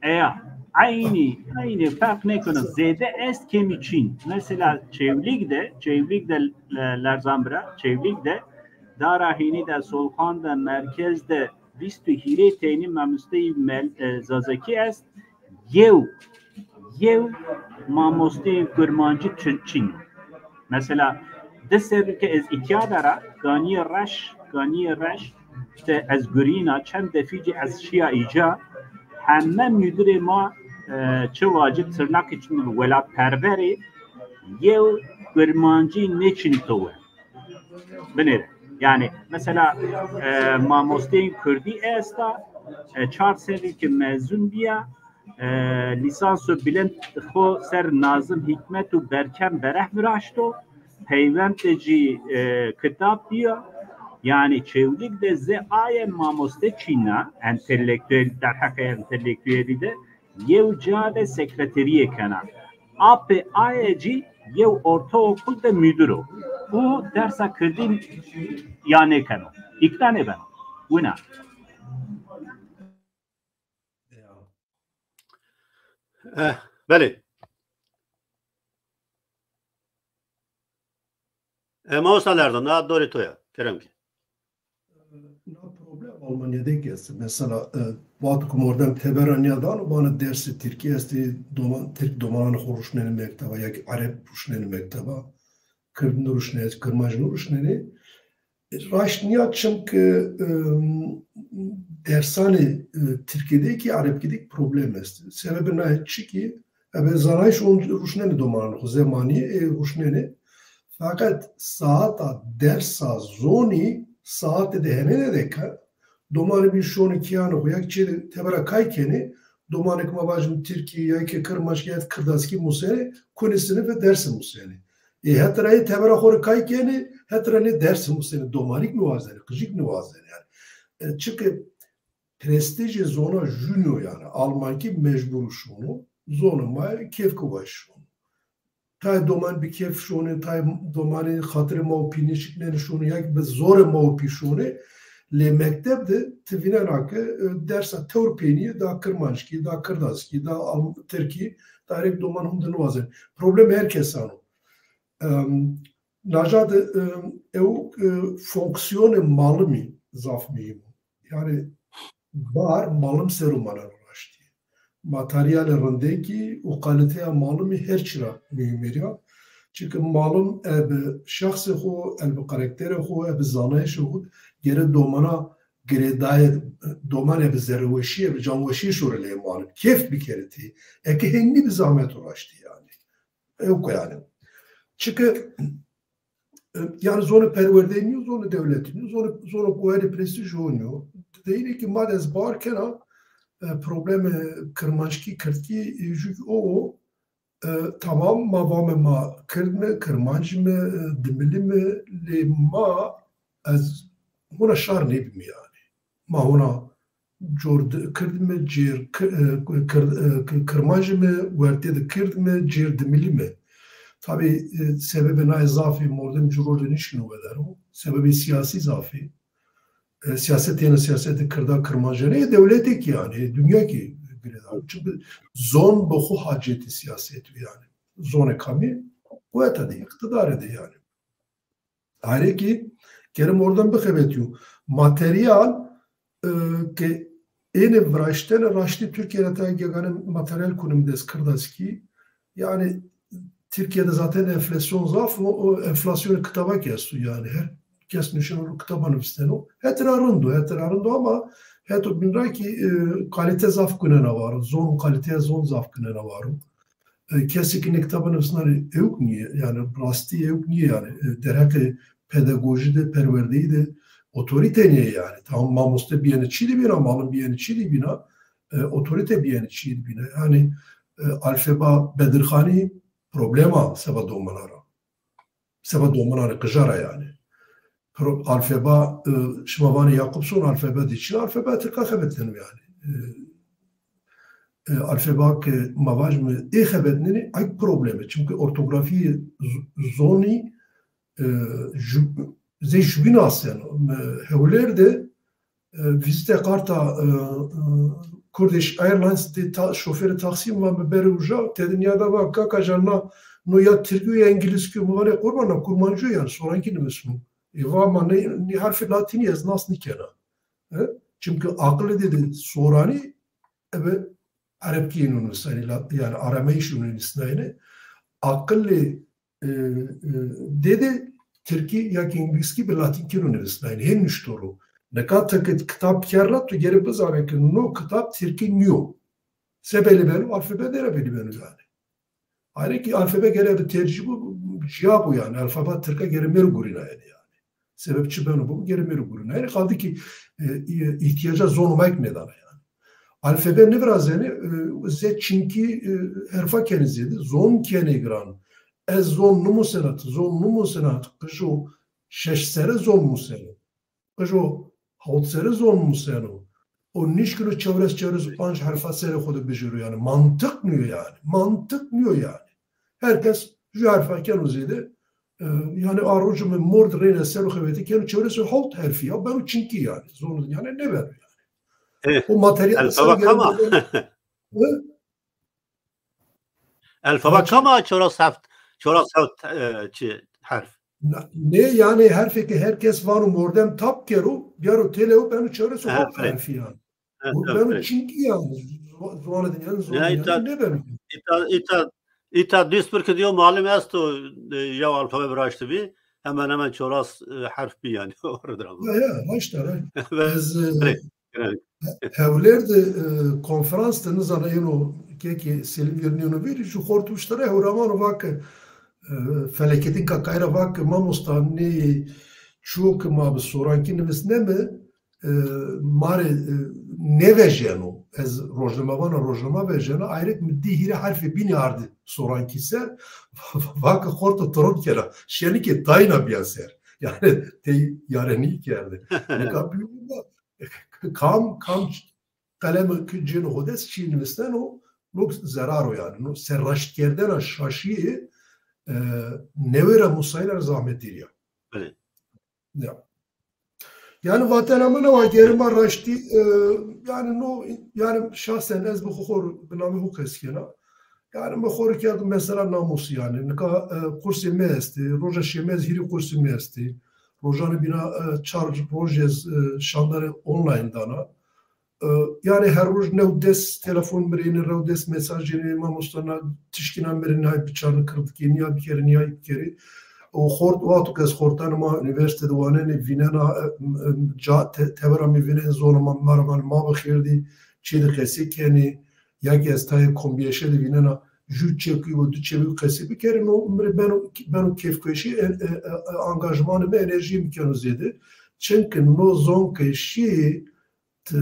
Eya, eynî, eynî ferq nêkeno. Zêde est kêmî çîn. Mesela Çewlîg de, Çewlîg de e, Lerzan bira, Çewlîg de, dara hînî de, Solxan de, merkez de vîst û hîrê tenî mamosteyî mel- e, Zazakî est, yew, yew mamosteyî Kirmancî çi- çîn. Mesela di serrî ke ez îtya de ra, Ganîyê Reş, Ganîyê Reş de ez gurîna, çend defî cî ez şîya îca, heme mudirê ma e, çi vacî, tırnak içinde welatperverî yew Kirmancî nêçinî to we. Binêre. Yanî mesela, e, mamosteyên kurdî esta, e, çar serrî ke mezun bîya, e, lîsanso bilind xo ser Nazım Hikmet û Berkem Bereh viraşto, Peyvend de jî, e, kitab bîya. Yanî Çewlîg de zê aye mamoste çîna, entelektuel, derheqê entelektuelî de yew ca de sekreterîye kena. Apê aye jî yew ortaokul de müdür o. Û dersa kirdî ya nêkeno. Îkna nêbeno. Wina. Eh, belê. E, mamosta Lerdo, na dorê to ya. Kerem ke. Na problem Almanya de ki esti. Mesela, e, wexto ke mordem tebera nîyadano, bana dersi Tirkî esti, doman, Tirk domanan xo ruşneni mekteba, ya ki Arep ruşneni mekteba, Kird niruşneni, Kirmanc niruşneni. Raşt nîya, çimkî, em, dersanê, e, Tirkî de kî, Erebkî de kî problem est. Sebebê naye çi kî, ebe zanayîş on ruşnenê domanan xo, zemanî, e, ruşnenê. Feqet saeta dersa zonî, saete de henêne de ke, domanê bîn şonê kîyanê xo, ya kî çê de tebera kay kenê, domanê ke ma vajin Tirkî, ya kî Kirmanckî, ya kî Kirdaskî musenê, kunê sinifî dersi musenê. Ê, hetira ê tebera xo rê kay kenê, hetira nê dersi musenê, domanî kî nêwazenê, qijî kî nêwazenê yanî. E, çike prestijê zona jûnî yo yanî. Almankî mecbur şono, zonê ma kêf ke weş şono. Tayê doman bi kêf şonê, tayê domanê xatirê ma û pî nêşiknenê şonê, ya kî bi zorê ma û pî şonê. Lê mekteb de ti vînena ke, e, dersa tewr peynîye da Kirmanckî, da Kirdaskî, da Alm-, Tirkî, da rêk doman hunde nêwazenê. Problem her kesan o. Em, naca de, em, ew, e, fonksiyonê malimî zaf muhîm o. Yanî bar malim ser o maneno raştî. Materyalê rindekî û kalîteya malimî her çî ra muhîm êrîya. Çimkî malim ebe şexsê xo, ebe karakterê xo, ebe zanayîşê xo gere domana girêdayê, doman ebe zerreweşî, ebe canweşî şorê leyê malim. Kêf bikerê tî. Eke hên nîbi zahmet o raştî yanî. Ewk o yanî. Çike, e, yanî zonê perwerdeyî nîyo, zonê dewletî nîyo, zonê, zonê ku werê prestîj o nîyo. Deyînê kî ma de ez bawer kena, e, problemê kirmanckî, kirdkî, e, jû kî o o, e, tamam ma vame ma kird me, kirmanc me, e, dimilî me, lê ma ez hona şar nêbîme yanî. Ma hona cor di-, kird me, cêr ki-, e, kir-, e, ki-, kirmanc me, wertê de kird me, cêr dimilî me. Tabî, e, sebebê naye zafî mordem ci roj de nişkîno wedero. Sebebê sîyasî zafî. E, sîyaset yeno sîyasetê kirda kirmancanê, dewletê kî yanî, dinya kî girêdar. Çimkî zon bi xo hacetê sîyasetî yo yanî. Zonê kamî? Quweta de, îqtîdarê de yanî. Ayrê kî gere mordem bixebetîyo. Materyal, e, ke ênê viraştene raştî Tirkîye ra tayê gegane materyal kunîme dest kirdaskî. Yanî Tirkîye de zaten enflasyon zaf o, o enflasyonê kitaba kî esto yanî. Her kes nuşeno ro kitaba nivisteno. Hetira rind o, hetira rind o ama heto bîn ra kî, e, kalîte zaf kunena war o. Zon, kalîteya zon zaf kunena war o. E, kesê ke nê kitaba nivisnenê ewk nîyê, yanî rastî ewk nîyê yanî. E, derheqê pedagojî de, perwerdeyî de otorîte nîyê yanî. Tamam mamoste bîyêne çî de bîna, malim bîyêne çî de bîna, e, otorîte bîyêne çî de bîna. Yanî, e, alfeba Bedirxanî problema seba domanan ra. Seba domanan rê qija ra yanî. Pro-, alfeba, e, şima vanê Yakobson alfeba de çin, alfeba tirka xebetneno yanî. E, e, alfeba ke ma vajîme ê xebetnenê, ay probleme. Çimkî ortografîyê z-, zonî, e, ju-, zey jubîn aseno. Mi Hewlêr de e, vîzîte karta, e, e, Kurdish Airlines de ta-, şofêrê taksî mi va mi berê uca, tede nîyada va, kaka can na, no ya tirkî yo ya îngilizkî yo? Mi vanê qurban, na kurmancî yo yanî, sorankî nivisno. E, va ma nê, nê herfê latînî ez nas nîkena. E? Çimkî aqilê de de soranî ebe erebkî yeno nivisanî, la-, yanî arameyîş yeno nivisnayene. Aqilê e, e, dê de tirkî ya kî îngilizkî bi latînkî ro nivisnayîn. Hên nuşto ro. Nika ti ke kitab kerna, tu gere bizane ke no kitab tirkî nîyo. Se belî beno? Alfabe nêra belî beno yanî. Ayrı ki alfabe gere bi tercih bu, ciya bu yanî. Alfabe Tirka gere mero gurîna yanî. Sebep çi beno bu, gere mero gurîna. Yanî kaldı ki e, e, ihtiyaca zon omayk nêdana yanî. Alfabe nivirazenê, e, zê çinkî e, herfa kenê zêde, zon kenê giran. Ez zon nimusena, ti zon nimusena, qijo şeş serre zon museno. Qijo hawt serre zon museno. O nişkino çewres, çewres û panc herfa serê xo de bijêro yanî. Mantiq nîyo yanî. Mantiq nîyo yanî. Her kes ju herfa keno zêde. E, yanî a rojo mi mord reyna ser û xebetî keno çewres û hawt herfî ya. Beno çinkî yanî. Zon yanî nêbeno yanî. E, o materyal alfabe kam a? Hı? Elfaba kam a? Çewres heft, çewres heft, e, çi herf. Nê yanî herfê ke her kes vano mordem tap kero, biyaro têlew beno çewres û hawt herfî yanî. Bu beno çinkî yanî. Ziwanê din yanî, ziwanê din yanî nêbeno. Îta, îta, îta Duisburg diyo malim esto, e, yew alfabe viraştibî. Hemen hemen çewres e, herf bî yanî. Orada ama. Ya, ya, raşt a, raşt. Ez, e, Hewlêr de, e, konferans de nizana êno kekê Selîm Gir nêno vîrî, ju xort uştera hewraman o vake, e, Feleketîn Kakayî ra vake, mamosta nê çîyo ke ma bi sorankî nivisneme, e, ma rê, e, nêvejeno. Ez rojnama vana, rojnama vejena, ayrek mi dî hîrê herfê bînî ardî sorankî ser, vake xorto tiron kena, şenî ke tayîna bîya ser. Yanî tey yarenî kerde. Nika bîyo kam, kam qelemi ki cêno xo dest çî nivisneno, no zerar o yanî. No serraştkerdena şaşîye, e, newêra musayîna ra zahmetî ya. Belê. Ya. Yanî vatena min a, gerî ma raştî, e, yanî no, yanî şahsen ez bi xo xor, bi namê xo qesî kena. Yanî mi xo rê kerdo mesela namusî yanî. Nika, e, qursê mi estê, roja şême ez hîrê qursê mi estê. Rojanê bîna, e, çar roj ez, e, şandarê online dana. E, yanî her roj new des telefon mi rê ênê, new des mesaj ênê, mamosta na tişkîna mi rê nîya biçarnî kirdkî, nîya bikerî, nîya bikerî. O xort, wexto ke ez xortanê ma unîversîte de wanenê, vînena, e, e, ca, te-, tewera mi vînenê, zona ma, ma ra vanê ma bi xêr dî, çê de qesê kenê, ya ki ez tayê kombîyeşe de vînena, ju çekuy û du çekuy qesê bikerê, no mi rê beno, beno kêfkweşî, e, e, e, angajmanê mi, enerjîyê mi keno zêde. Çimkî no zon ke şî, ti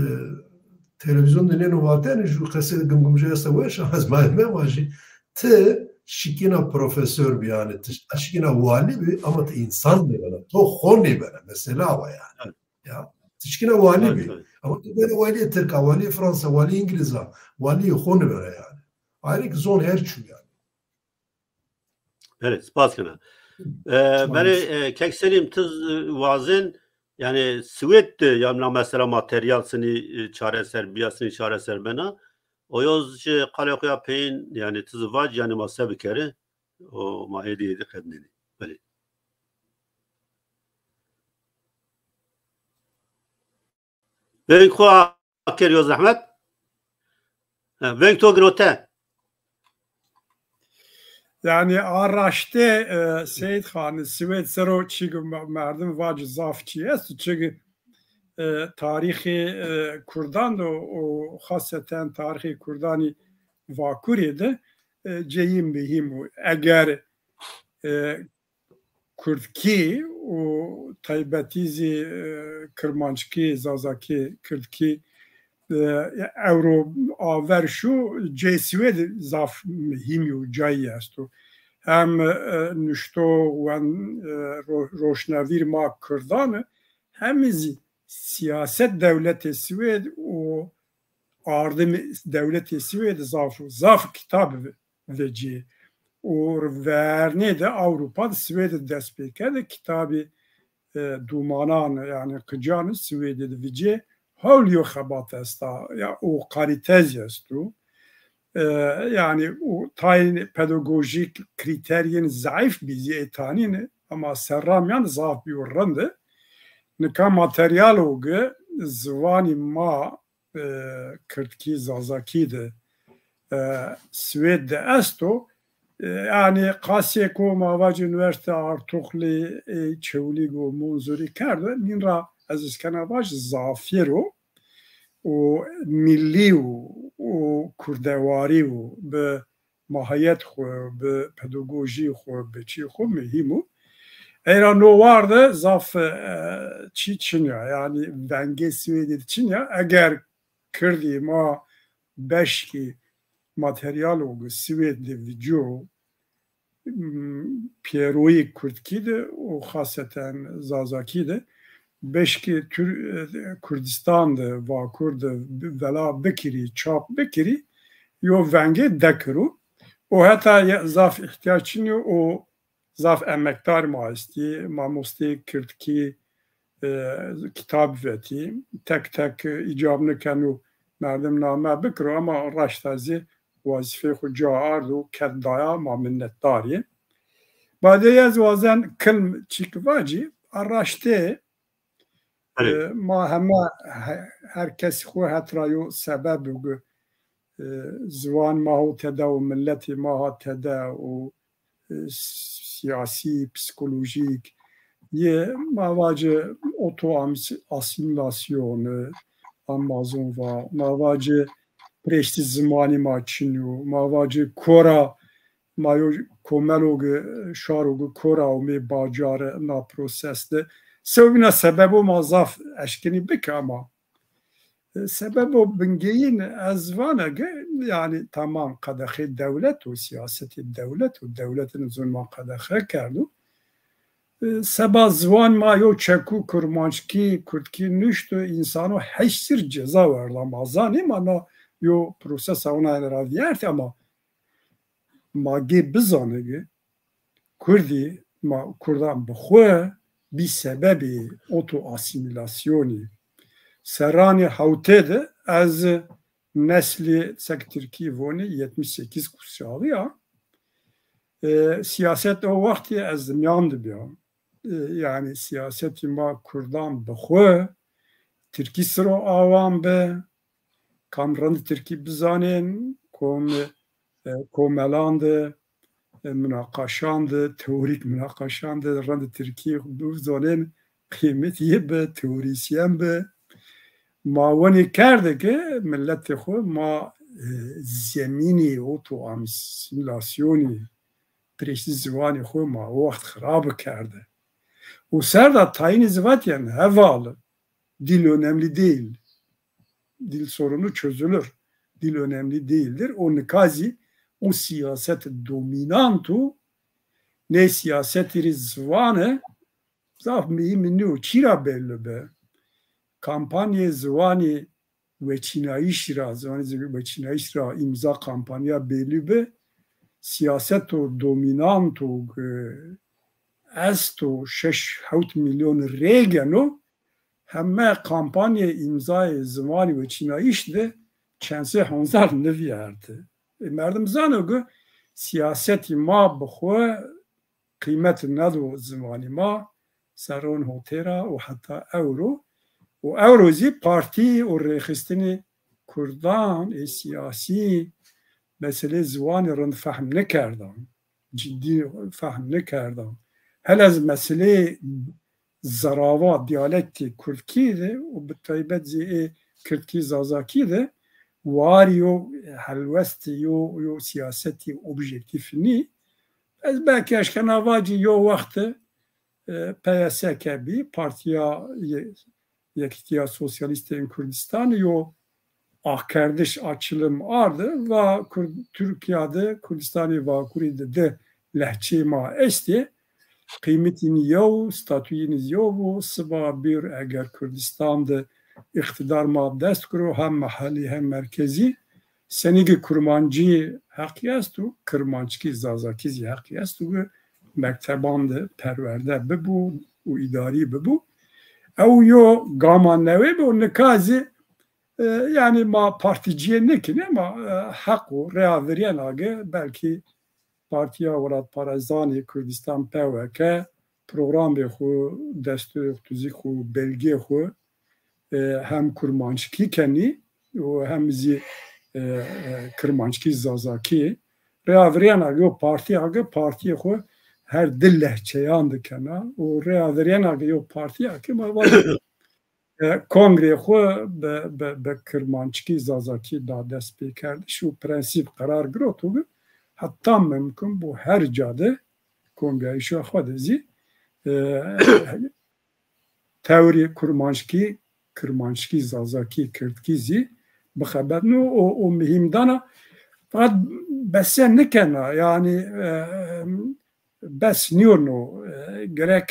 televîzyon de nêno vatene, ju qesê de gimgimce esta weş a, ez ma mevajî. Ti şikîna profesor bî yanî, ti şikîna walî bî, ama ti însan nêbena, to xo nêbena. Mesela awa yanî. Ya, ti şikîna walî bî. Ama ti benê walîyê Tirk a, walîyê Fransa, walîyê Îngilîz a, walîyê xo nêbena yanî. Ayrek zon her çî yanî. Belê, spas kena. E, belê, e, kek Selîm, ti z-, wazên, yanî Swêd de, ya na mesela materyal sinî, e, çareser bîya, sinî çareser bena. O yo zî qalê xo ya peyîn, yanî ti zî vac, yanî ma se bikerî, o ma êdî êdî qednenî. Belê. Veng xo aker yo zehmet. Ha, veng to girote. Yanî a raşte, e, Seyîd Xan, Swêd ser o çî ke me-, merdim vacî zaf çî esto. Çi ke, e, tarîxê, e, kurdan de û xaseten tarîxê kurdanî Vakurê de, e, cayê muhîm o. Eger, e, kurdkî û taybetî zî, e, kirmanckî, zazakî, kirdkî, e, ewro aver şo, cayê Swêd zaf muhîm yo, cayî esto. Hem, e, nuştox, wen, e, ro-, roşnvîr ma kurdan, hem zî sîyaset dewletê Swêd û ardimê dewletê Swêd zaf o. Zaf kitab ve-, vecîyê. Û vernê de Ewropa de Swêd de dest pê kerde, kitabê, e, dûmanan, yanî qican Swêdî de vicê, hewl yo xebat esta, ya, û kalîte zî esto. E, yanî, û tayên pedagojîk krîterîyên zayîf bî zî ê tanîne, ama serra mîyan zaf bîyo rind. Nika materyalo ke ziwanî ma, e, kirdkî, zazakî de, e, Swêd de esto. E, yanî qasêko ma vacî Unîversîte Artuklu, ê Çewlîg û Munzurî kerdo. Nîn ra ez îskena vac zafêr o û millî û, û kurdewarî û bi mahiyet xwu, bi pedagojî xwu, bi çî xwu muhîm û. Ey ra no war de zaf, e, çî çin ya, yanî vengê Swêdî de çin ya. Eger kirdî ma beşkî materyalo ke Swêd de vîcyo, m, pêroyî kurdkî de û xaseten zazakî de beşkî Tür-, e, Kurdistan de, Vakur de bi-, vela bikirî, çap bikirî, yo vengê dekiro. O heta ye-, zaf îhtîyac çin yo, o zaf emekdar ma estî, mamostê kirdkî, e, kitab vetî, tek tek, e, îcab nikeno merdim name bikiro, ama raşta zî wazîfeyê xwu ca ardo, ked daya, ma minnetdar yê. Badê ez wazen kilm çîk vacî, a raştê, Erê. E, ma heme he-, her kes xwu het ra yo sebeb û gu-, e, ziwan ma ho tede û milletê ma ha tede û, e, s-, siyasî, psikolojîk yê ma vacê oto amis-, asîmîlasyon, e, amazon va, ma vacê preştî zimanî ma çin yo, ma vacê kora ma yo komelo ge, şaro ge kora umê bacare na proses de. Sewbîna sebebo ma zaf eşkenî bike ama, e, sebebo bingeyîn ez vana ge, yanî tamam qedexê dewlet û siyasetê dewlet û dewletin zon ma qedexe kerdo. E, seba ziwan ma yo çeku kurmanckî, kurdkî nuşto, însano heşt sir ceza werda. Ma zanê ma na yo prosesa ona ra vîyertî ama ma gê bizanê ge kurdî, ma kurdan bi xwu bî sebebê oto asîmîlasyonî. Serranê hewtê de ez neslê sek tirkî vonê yetmiş sekiz kuşağı ya. E, siyaset o wextî ez mîyan de bîya. E, yanî siyasetî ma kurdan bi xwu tirkî siro awan bi, kam rind tirkî bizanên, kom, e, komelan de, e, munaqaşan de, teorîk munaqaşan de rind tirkî bizanên, qîmetî yê bi, teorîsyen bi. Ma wenê kerde ke miletê xwu ma, e, zemînî oto asîmîlasyonî, preştî ziwanê xwu ma o wext xirab kerde. Û ser da tayînî zî vatîyen heval, dil önemli değil. Dil sorunu çözülür. Dil önemli değildir. O nika zî o siyaset dominant o, nê siyasetî rê ziwane zaf muhîm nîyo. Çî ra belli bi? Kampanyayê ziwanî weçînayîşî ra, ziwanî zî weçînayîş ra îmza kampanya belî bi. Siyaseto dominanto, e, esto şeş hewt milyon rê geno, heme kampanyê îmzayê ziwanî weçînayîş de çend sey honzar nivîyerdi. E, merdim zano ki siyasetî ma bi xwu qîmet nedo ziwanî ma, serron hotê ra û heta ewro. Û ewro zî partî û rêxistinê kurdan ê siyasî meselê ziwanî rind fehm nikerdan, cidî fehm nikerdan. Hele zî meselê zerava diyalektê kurdkî de û bi taybet zî ê kirdkî zazakî de warî yo helwestî yo, yo siyasetî objektîf nî. Ez belkî eşkena vacî yo wexti, e, P Y S K bî, Partiya Ye-, Yekîtiya Sosyalîstên Kurdistanî yo akerdiş, açılım ardi, va Kurd-, Tirkîya de, Kurdistanê Vakurî de di lehçeyê ma estê. Qîmetîn yew, statuyîn yew bo. Siba bîr eger Kurdistan de îqtîdar ma dest kiro, hem mehelî hem merkezî, senî ki kurmancî heqî esto, kirmanckî, zazakî zî heqî esto ki mekteban de perwerde bibo û îdarî bibo. Ew yo gama newê bo, nika zî, e, yanî ma partîcîye nêkenê ama, e, heq o, reya virîyena ki belkî Partiya Welatparêzanê Kurdistan, P W K, programê xwu, destûrê xwu, tuzî xwu, belgê xwu, e, hem kurmanckî kenî û hem zî, e, e, kirmanckî zazakî. Reya virîyena yo partîya ki partîyê xwu her di lehçeyan de kena û reya virîyena ki yo partîya ki ma vajî Kongrê xo bi, bi, bi kirmanckî, zazakî da destpêkerdiş û prensîp qerar giroto ke heta mimkun bo her ca de kongreyişa xo de zî, e, tewrê kurmanckî, kirmanckî, zazakî, kirdkî zî bixebetno û, û muhîmdana. Feqet bese nikena, yanî, e, bes nîyo no, e, gerek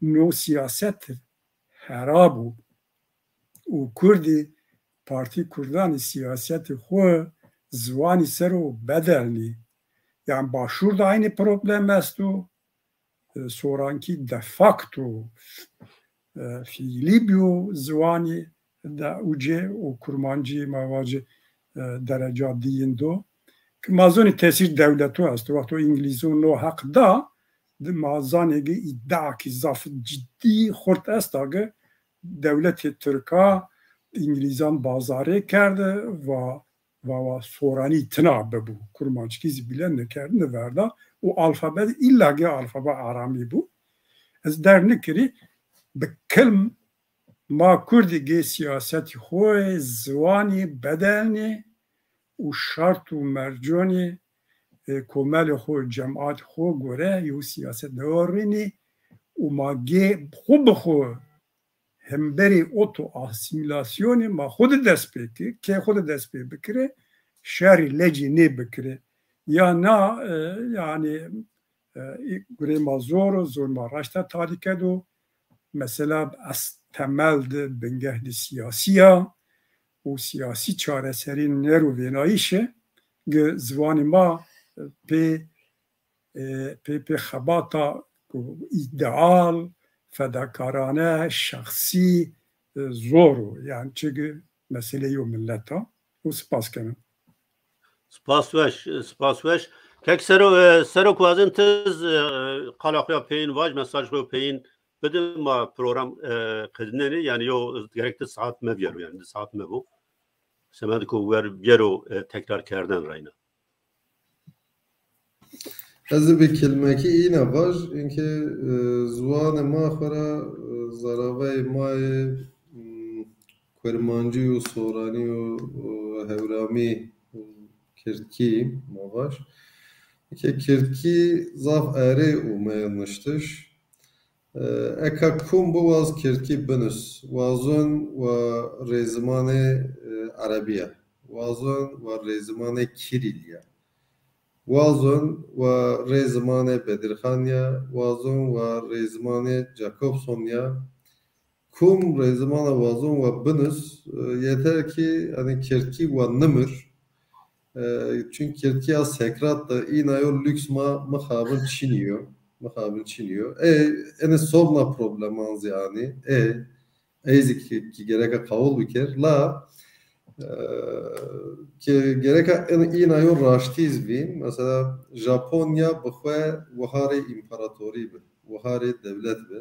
no siyaset xerab o û kurdî, partî kurdanî siyasetê xo ziwanî ser o bedelnî. Yanî Başûr de eynî problem esto. E, sorankî de facto, e, fiîlî bîyo ziwanî de ucê û kurmancî ma vacî, e, dereca diyin do. Ki ma zonî tesîr dewleto esto. Wexto Îngilîzon no heq da, di ma zanê ki îdea ki zaf cidî xurt esta ki dewletê Tirka Îngilîzan bazarê kerde, va, va, va soranî tina bibo. Kurmanckî zî bîle nikerd, niverda û alfabe de îlla ki alfabe aramî bo. Ez der nikirî, bi kilm ma kurdî gê siyasetî xo yê ziwanî bedelnê û şart û merconê, e, komelê xo, cematê xo gore yew siyaset dewarînî û ma gê xo bi xo hemberî oto asîmîlasyonî ma xo de dest pê ki, kê xo de dest pê bikirê, şerî lecî nêbikirê. Ya na, e, yanî, e, gurê ma zor o, zor ma raşta talîke do. Mesela ez temel de bingeh de siyasî ya û siyasî çareserî nêro vênayîşe, gi ziwanê ma, e, pê, e, pê, pê xebata, ku, îdeal, fedakarane, şexsî, e, zor o. Yanî çiki meseleyê yo millet a. Û spas kena. Spas weş, spas weş. Kek Sero, e, Sero, ku wazên ti, e, qala xo ya peyîn vaj, mesaj xo ya peyîn bidi, ma program, e, qedînenê, yanî yo gerek di saet mevîyero, yanî di saet mebo. Semed ku wer bîyero, e, tekrar kerden reyna. Ez ê bi kilmekî îna vaj, înke, e, ziwanê ma xo ra, e, zaraveyê ma yê, m, kurmancî û soranî û, û hewramî û kirdkî ma vaj. Ke kirdkî zaf erê omeyo nuştiş. E, eka kum biwaz kirdkî binus, wazon wa rêzimanê, e, erebî ya, wazon wa rêzimanê kirîlî ya, wazon wa rêzimanê Bedirxan ya, wazon wa rêzimanê Jacobson ya. Kum rêzimana wazon wa binus, e, yeter ki, hani, kirdkî wa nimir. E, çunkî kirdkî ya Sekrat de îna yo lüks ma mixabin çinî yo. Mixabin çinî yo. E, ene sobna probleman zî anî. E, ey zî ki, ki gereka qawul biker. La, e, ki gereka en-, îna yo raştî zî vîn. Mesela Japonya bi xwe wiharê împaratorî bi. Wiharê dewlet bi.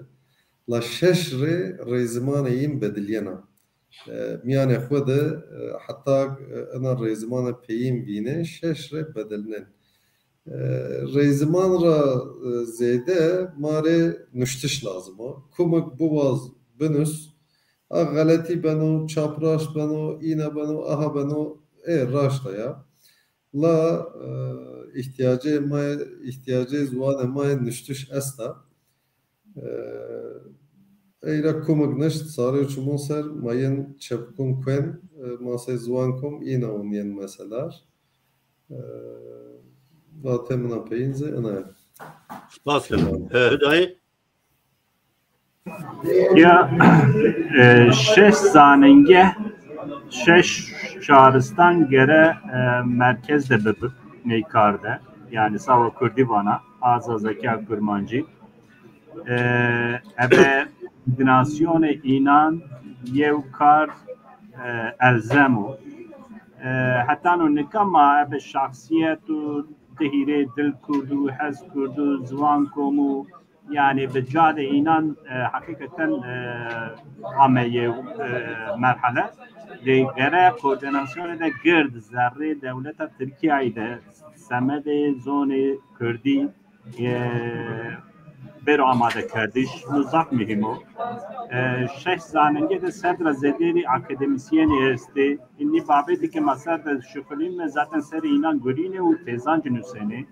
La şeş rê rêzimanê yin bedilîyena. E, mîyanê xo de, e, heta, e, ina rêzimana peyîn vînê, şeş rê bedilnên. E, rêziman ra, e, zêde ma rê nuştiş lazim o. Kumik biwaz binus, a xeletî beno, çapraşt beno, îna beno, aha beno, ê raşt a ya. La, e, îhtîyacê ma yê, îhtîyacê ziwanê ma yê nuştiş esta. E, ey ra kumik nişt, sarê û çimon ser, ma yin çepkun kuen, e, ma sey ziwan kom, îna onîyen meselar. E, vatê min a peyîn zî ina ya. Spas kena. E, Hudayî? Ya, e, şeş zanîngeh, şeş şaristan gere, e, merkez de bibi ney kar de. Yanî sawa kurdî vana, a zazakî, a kurmancî. E, ebe koordînasyonê înan yew kar, e, elzem o. E, hetano nika ma ebe şexsîyet û di hîrê dil kurd û hez kurd û ziwan kom û Yanî bi cadê înan, e, heqîqeten, e, ame yew, e, merhele. Lê gere koordînasyonê de gird zerrê dewleta Tirkîyayî de semedê zonê kurdî, e, bêro amadekerdiş, no zaf muhîm o. E, şeş zaningê de sed ra zêdêrî akademîsyenî estê. Nî babetî ke ma ser de şuxulîme, zaten serê înan gurîne û têzan ci nusenê.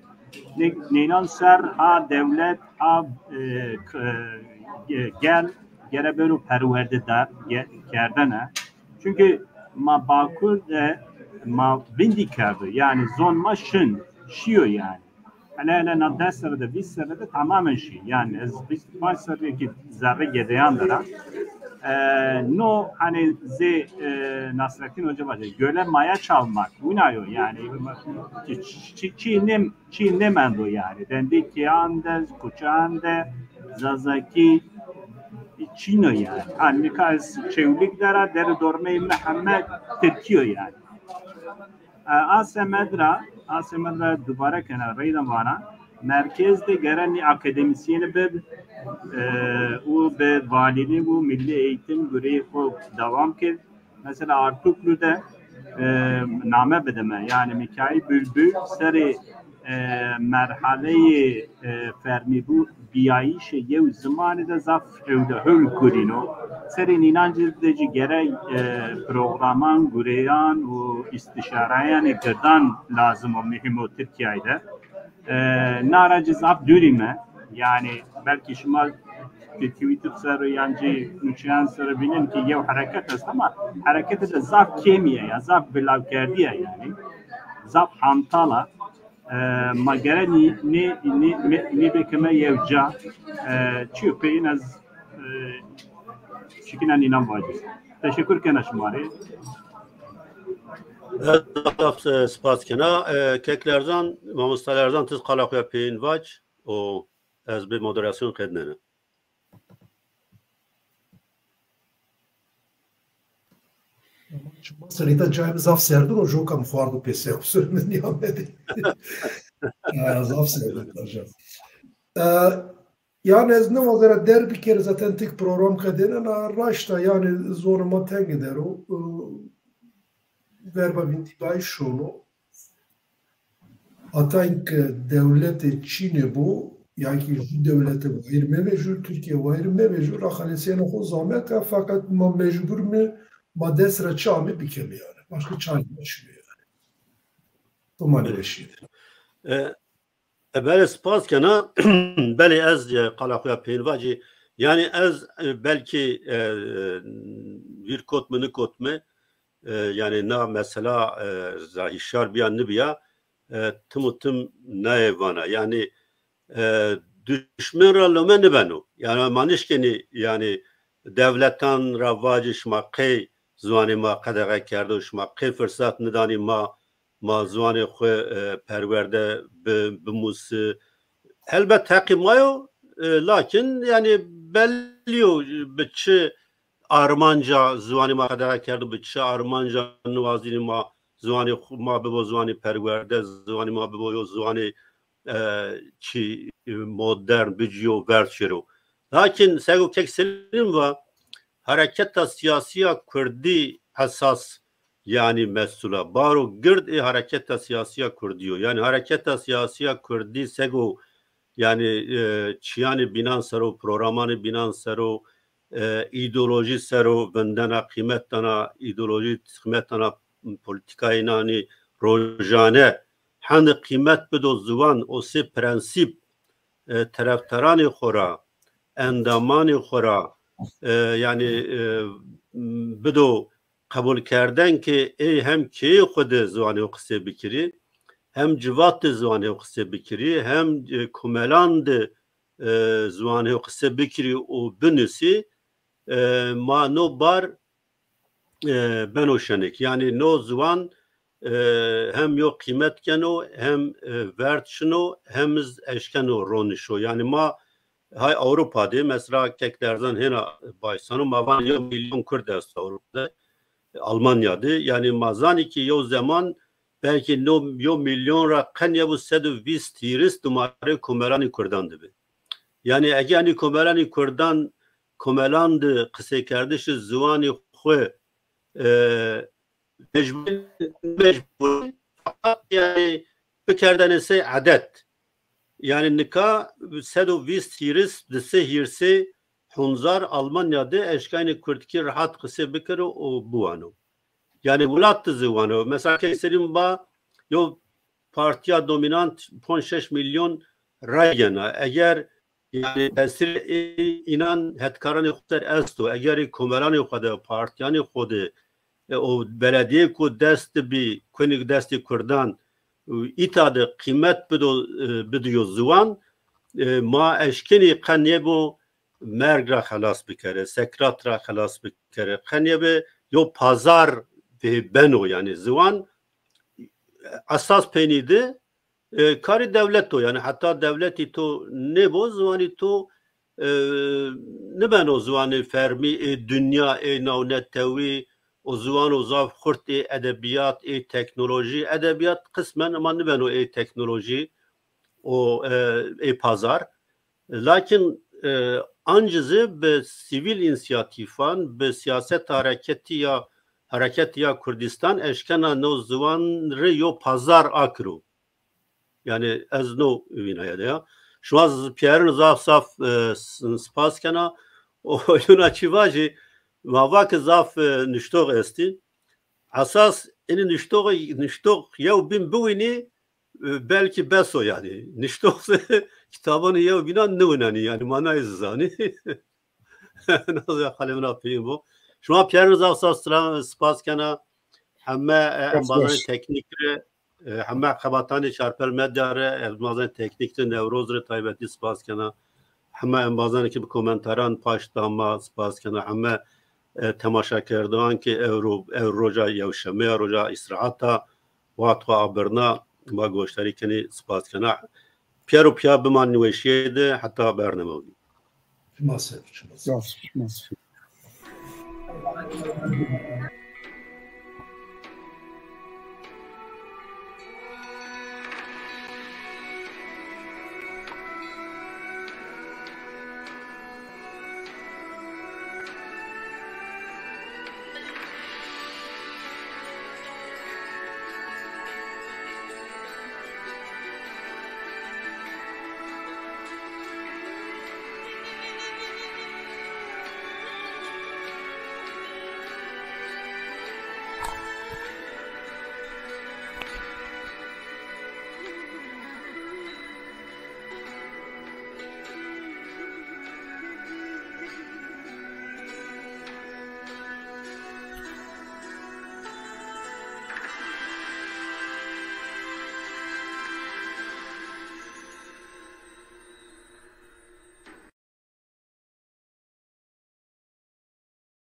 Nê-, nênan ser ha dewlet, ha, e, k-, e, gel, gere bêro perwerdedar, ge-, kerdene. Çunkî ma Bakur de ma vindî kerdo. Yanî zon ma şin, şîyo yanî. Hele hele na des serre de, vîst serre de tamamen şî. Yanî ez vîst û panc serre kî zerrê gedeyan der a. E, no, hani zê, e, Nasrettin Hoca vaje, göle maya çalmak, wina yo yanî. Çi, çi, çi nem, çi nemendo yanî. Dendê kêyan de, kuçan de, Zazakî çin o yanî. Ha, nika ez Çewlîg der a, der û dormeyê mi heme tirkî yo yanî. E, a semed ra, a semed ra dubare kena, reyna vana, merkez de gere nê akademîsyenî bib, e, û bi valîlîg û milli eğitim gureyê xo dewam kir. Mesela Artuklu de, e, name bidime. Yanî Mîkaîl Bülbül serê, e, merhaleyê, e, fermîbû bîyayîşê yew zimanî de zaf hewle hewl gurîno. Serê nînan ci de ci gere, e, programan, gureyan û îstîşareyanê girdan lazim o, muhîm o Tirkîyayî de. E, na ra ci zaf dûrîme. Yanî belkî şima di Twitter ser o yan ci nuşeyan ser o vînen ki yew hereket est ama herekete de zaf kêmî ya, ya zaf bilawkerdî ya yanî. Zaf hantal a. E, ma gere nî, nî, nî, nî, nî bikime yew ca. E, çi yo peyîn ez, e, şikîna nînan vacî. Teşekkür kena şima rê. Ez zaf, e, spas kena. E, Kek Lerzan, Mamosta Lerzan, ti zî qala xo ya peyîn vac û ez bi moderasyon qednena. Ama şima serî de cayê mi zaf serdin o, joka mi xwardo pêsê, qusurê mi nîyamedê. E, zaf serdin hocam. E, yanî ez nêwazena der bikerî, zaten tik program qedênena, raşt a, yanî zonê ma tenge der o. E, verba vindî bay şono. Hata înke dewlete çîne bo, ya ki ju dewlete wayîr mevejû, Tirkîye wayîr mevejû, ra xelesîyena xo zamet a, feqet ma mecbur mi, ma dest ra çi ame bikeme yanî. Başka çare ma çin o yanî. Homa nêweşîye de. E, e, belê, spas kena. Belê, ez, e, qala xo ya peyîn vacî. Yanî ez, e, belkî, e, e, vîr kot mi, nikot mi, e, yanî na mesela, e, ra hîşyar bîya nibîya, e, tim û tim nayê vana. Yanî, e, duşmen ra lome nibeno. Yanî ma nişkenî, yanî dewletan ra vacî şima qey ziwanê ma qedexe kerdo, şima qey firsat nidanî ma, ma ziwanê xo, e, perwerde bi-, bimusi. Helbet heqî ma yo, e, lakin yanî bellî yo bi çi armanca ziwanê ma qedexe kerdo, bi çi armanca niwazînî ma ziwanê xo-, ma bibo ziwanê perwerde, ziwanê ma bibo yo ziwanê, e, çi, e, modern, bicîyo, verd şêro. Lakin sego Kek Selîm va, hereketa sîyasî ya kurdî esas, yanî mesûl a. Baro gird ê hereketa sîyasî ya kurdî yo. Yanî hereketa sîyasî ya kurdî sego, yanî, e, çîyanê bînan ser o, programanê bînan ser o, e, îdeolojî ser o vindena, qîmet dana îdeolojî, qîmet dana polîtîkayê înanî rojane, hende qîmet bido ziwan, o sê prensîp, e, terefdaranê xo ra, endamanê xo ra, e, yanî, e, bido qebul kerden ke ê hem keyê xo de ziwanê xo qisê bikirî, hem civat de ziwanê xo qisê bikirî, hem, e, komelan de, e, ziwanê xo qisê bikirî û binusî, e, ma no bar, e, beno şenik. Yanî no ziwan, e, hem yo qîmet geno, hem, e, verd şino, hem iz eşkeno ronişo. Yanî ma hay Ewropa de, mesela Kek Lerzan hêna baysano, ma van yo milyon kurd esto Ewropa de, Almanya de. Yanî ma zanî ki yo zeman belkî no yo milyon ra qenya bu sed û vîst hîris dumare komelanê kurdan de bi. Yanî ege enî komelanê kurdan, komelan de qiseykerdişê ziwanê xo, e, mecbur, mecbur, feqet yanî bikerdene sey edet. Yanî nika sed û vîst hîris, di sey hîrsê hunzar Almanya de eşkanê kurdkî rehat qisê bikero û biwano. Yanî welat de zî wano. Mesela ke serî mi va yo partiya dominant ponc şeş milyon ray yena. Eger yanî tesîrê ê înan hetkaranê xo ser esto. Eger ê komeranê xo de, partiyanê xo de, e, o beledîyê ku dest de bî, kunî destê kurdan, û îta de qîmet bido, e, bidiyo ziwan, e, ma eşkenî qe nêbo merg ra xelas bikere, sekrat ra xelas bikere. Qe nêbe yo pazar pê beno, yanî ziwan esas peynî de, e, karê dewlet o, yanî heta dewletî to nêbo, ziwanî to, e, nibeno ziwanê fermî ê dinya, ê nawnetewî, o ziwan o zaf xurt ê edebîyat, ê teknolojî. Edebîyat qismen, ama nibeno ê teknolojî û, e, ê pazar. Lakin, e, ancî zî bi sivîl însiyatîfan, bi sîyaset hareketî ya, hareketî ya Kurdîstan eşkena no ziwan rê yo pazar akiro. Yanî ez no vînaya de ya. Şima z-, pîyerin zaf zaf, e, s-, spas kena. O oyuna çî vajî, ma va ke zaf, e, nuştox estî. Esas inî nuştox, nuştox yew bîn biwînî, e, belkî bes o yanî. Nuştox kitabanê yew bînan niwinenî yanî, manayê zî zanî. Naza xalê min a peyîn bo. Şima pîyerin zaf zaf sila-, spas kena. Heme, e, embazanê teknîk rê, e, heme xebatanê Çarpel Medya rê, embazanê teknîk rê, Newroz rê taybetî spas kena. Heme embazanê ke bi komentaran paşt da ma spas kena. Heme, e, temaşakerdoxan ke ewro, ew roja yewşeme ya, roja îstîrahat a, waxt xo abirna, ma goşdarî kenî, spas kena. Pîyer û pîya bimanî weşîye de heta bername bî. Şima ser, şima ser. Sağ ol, şima ser.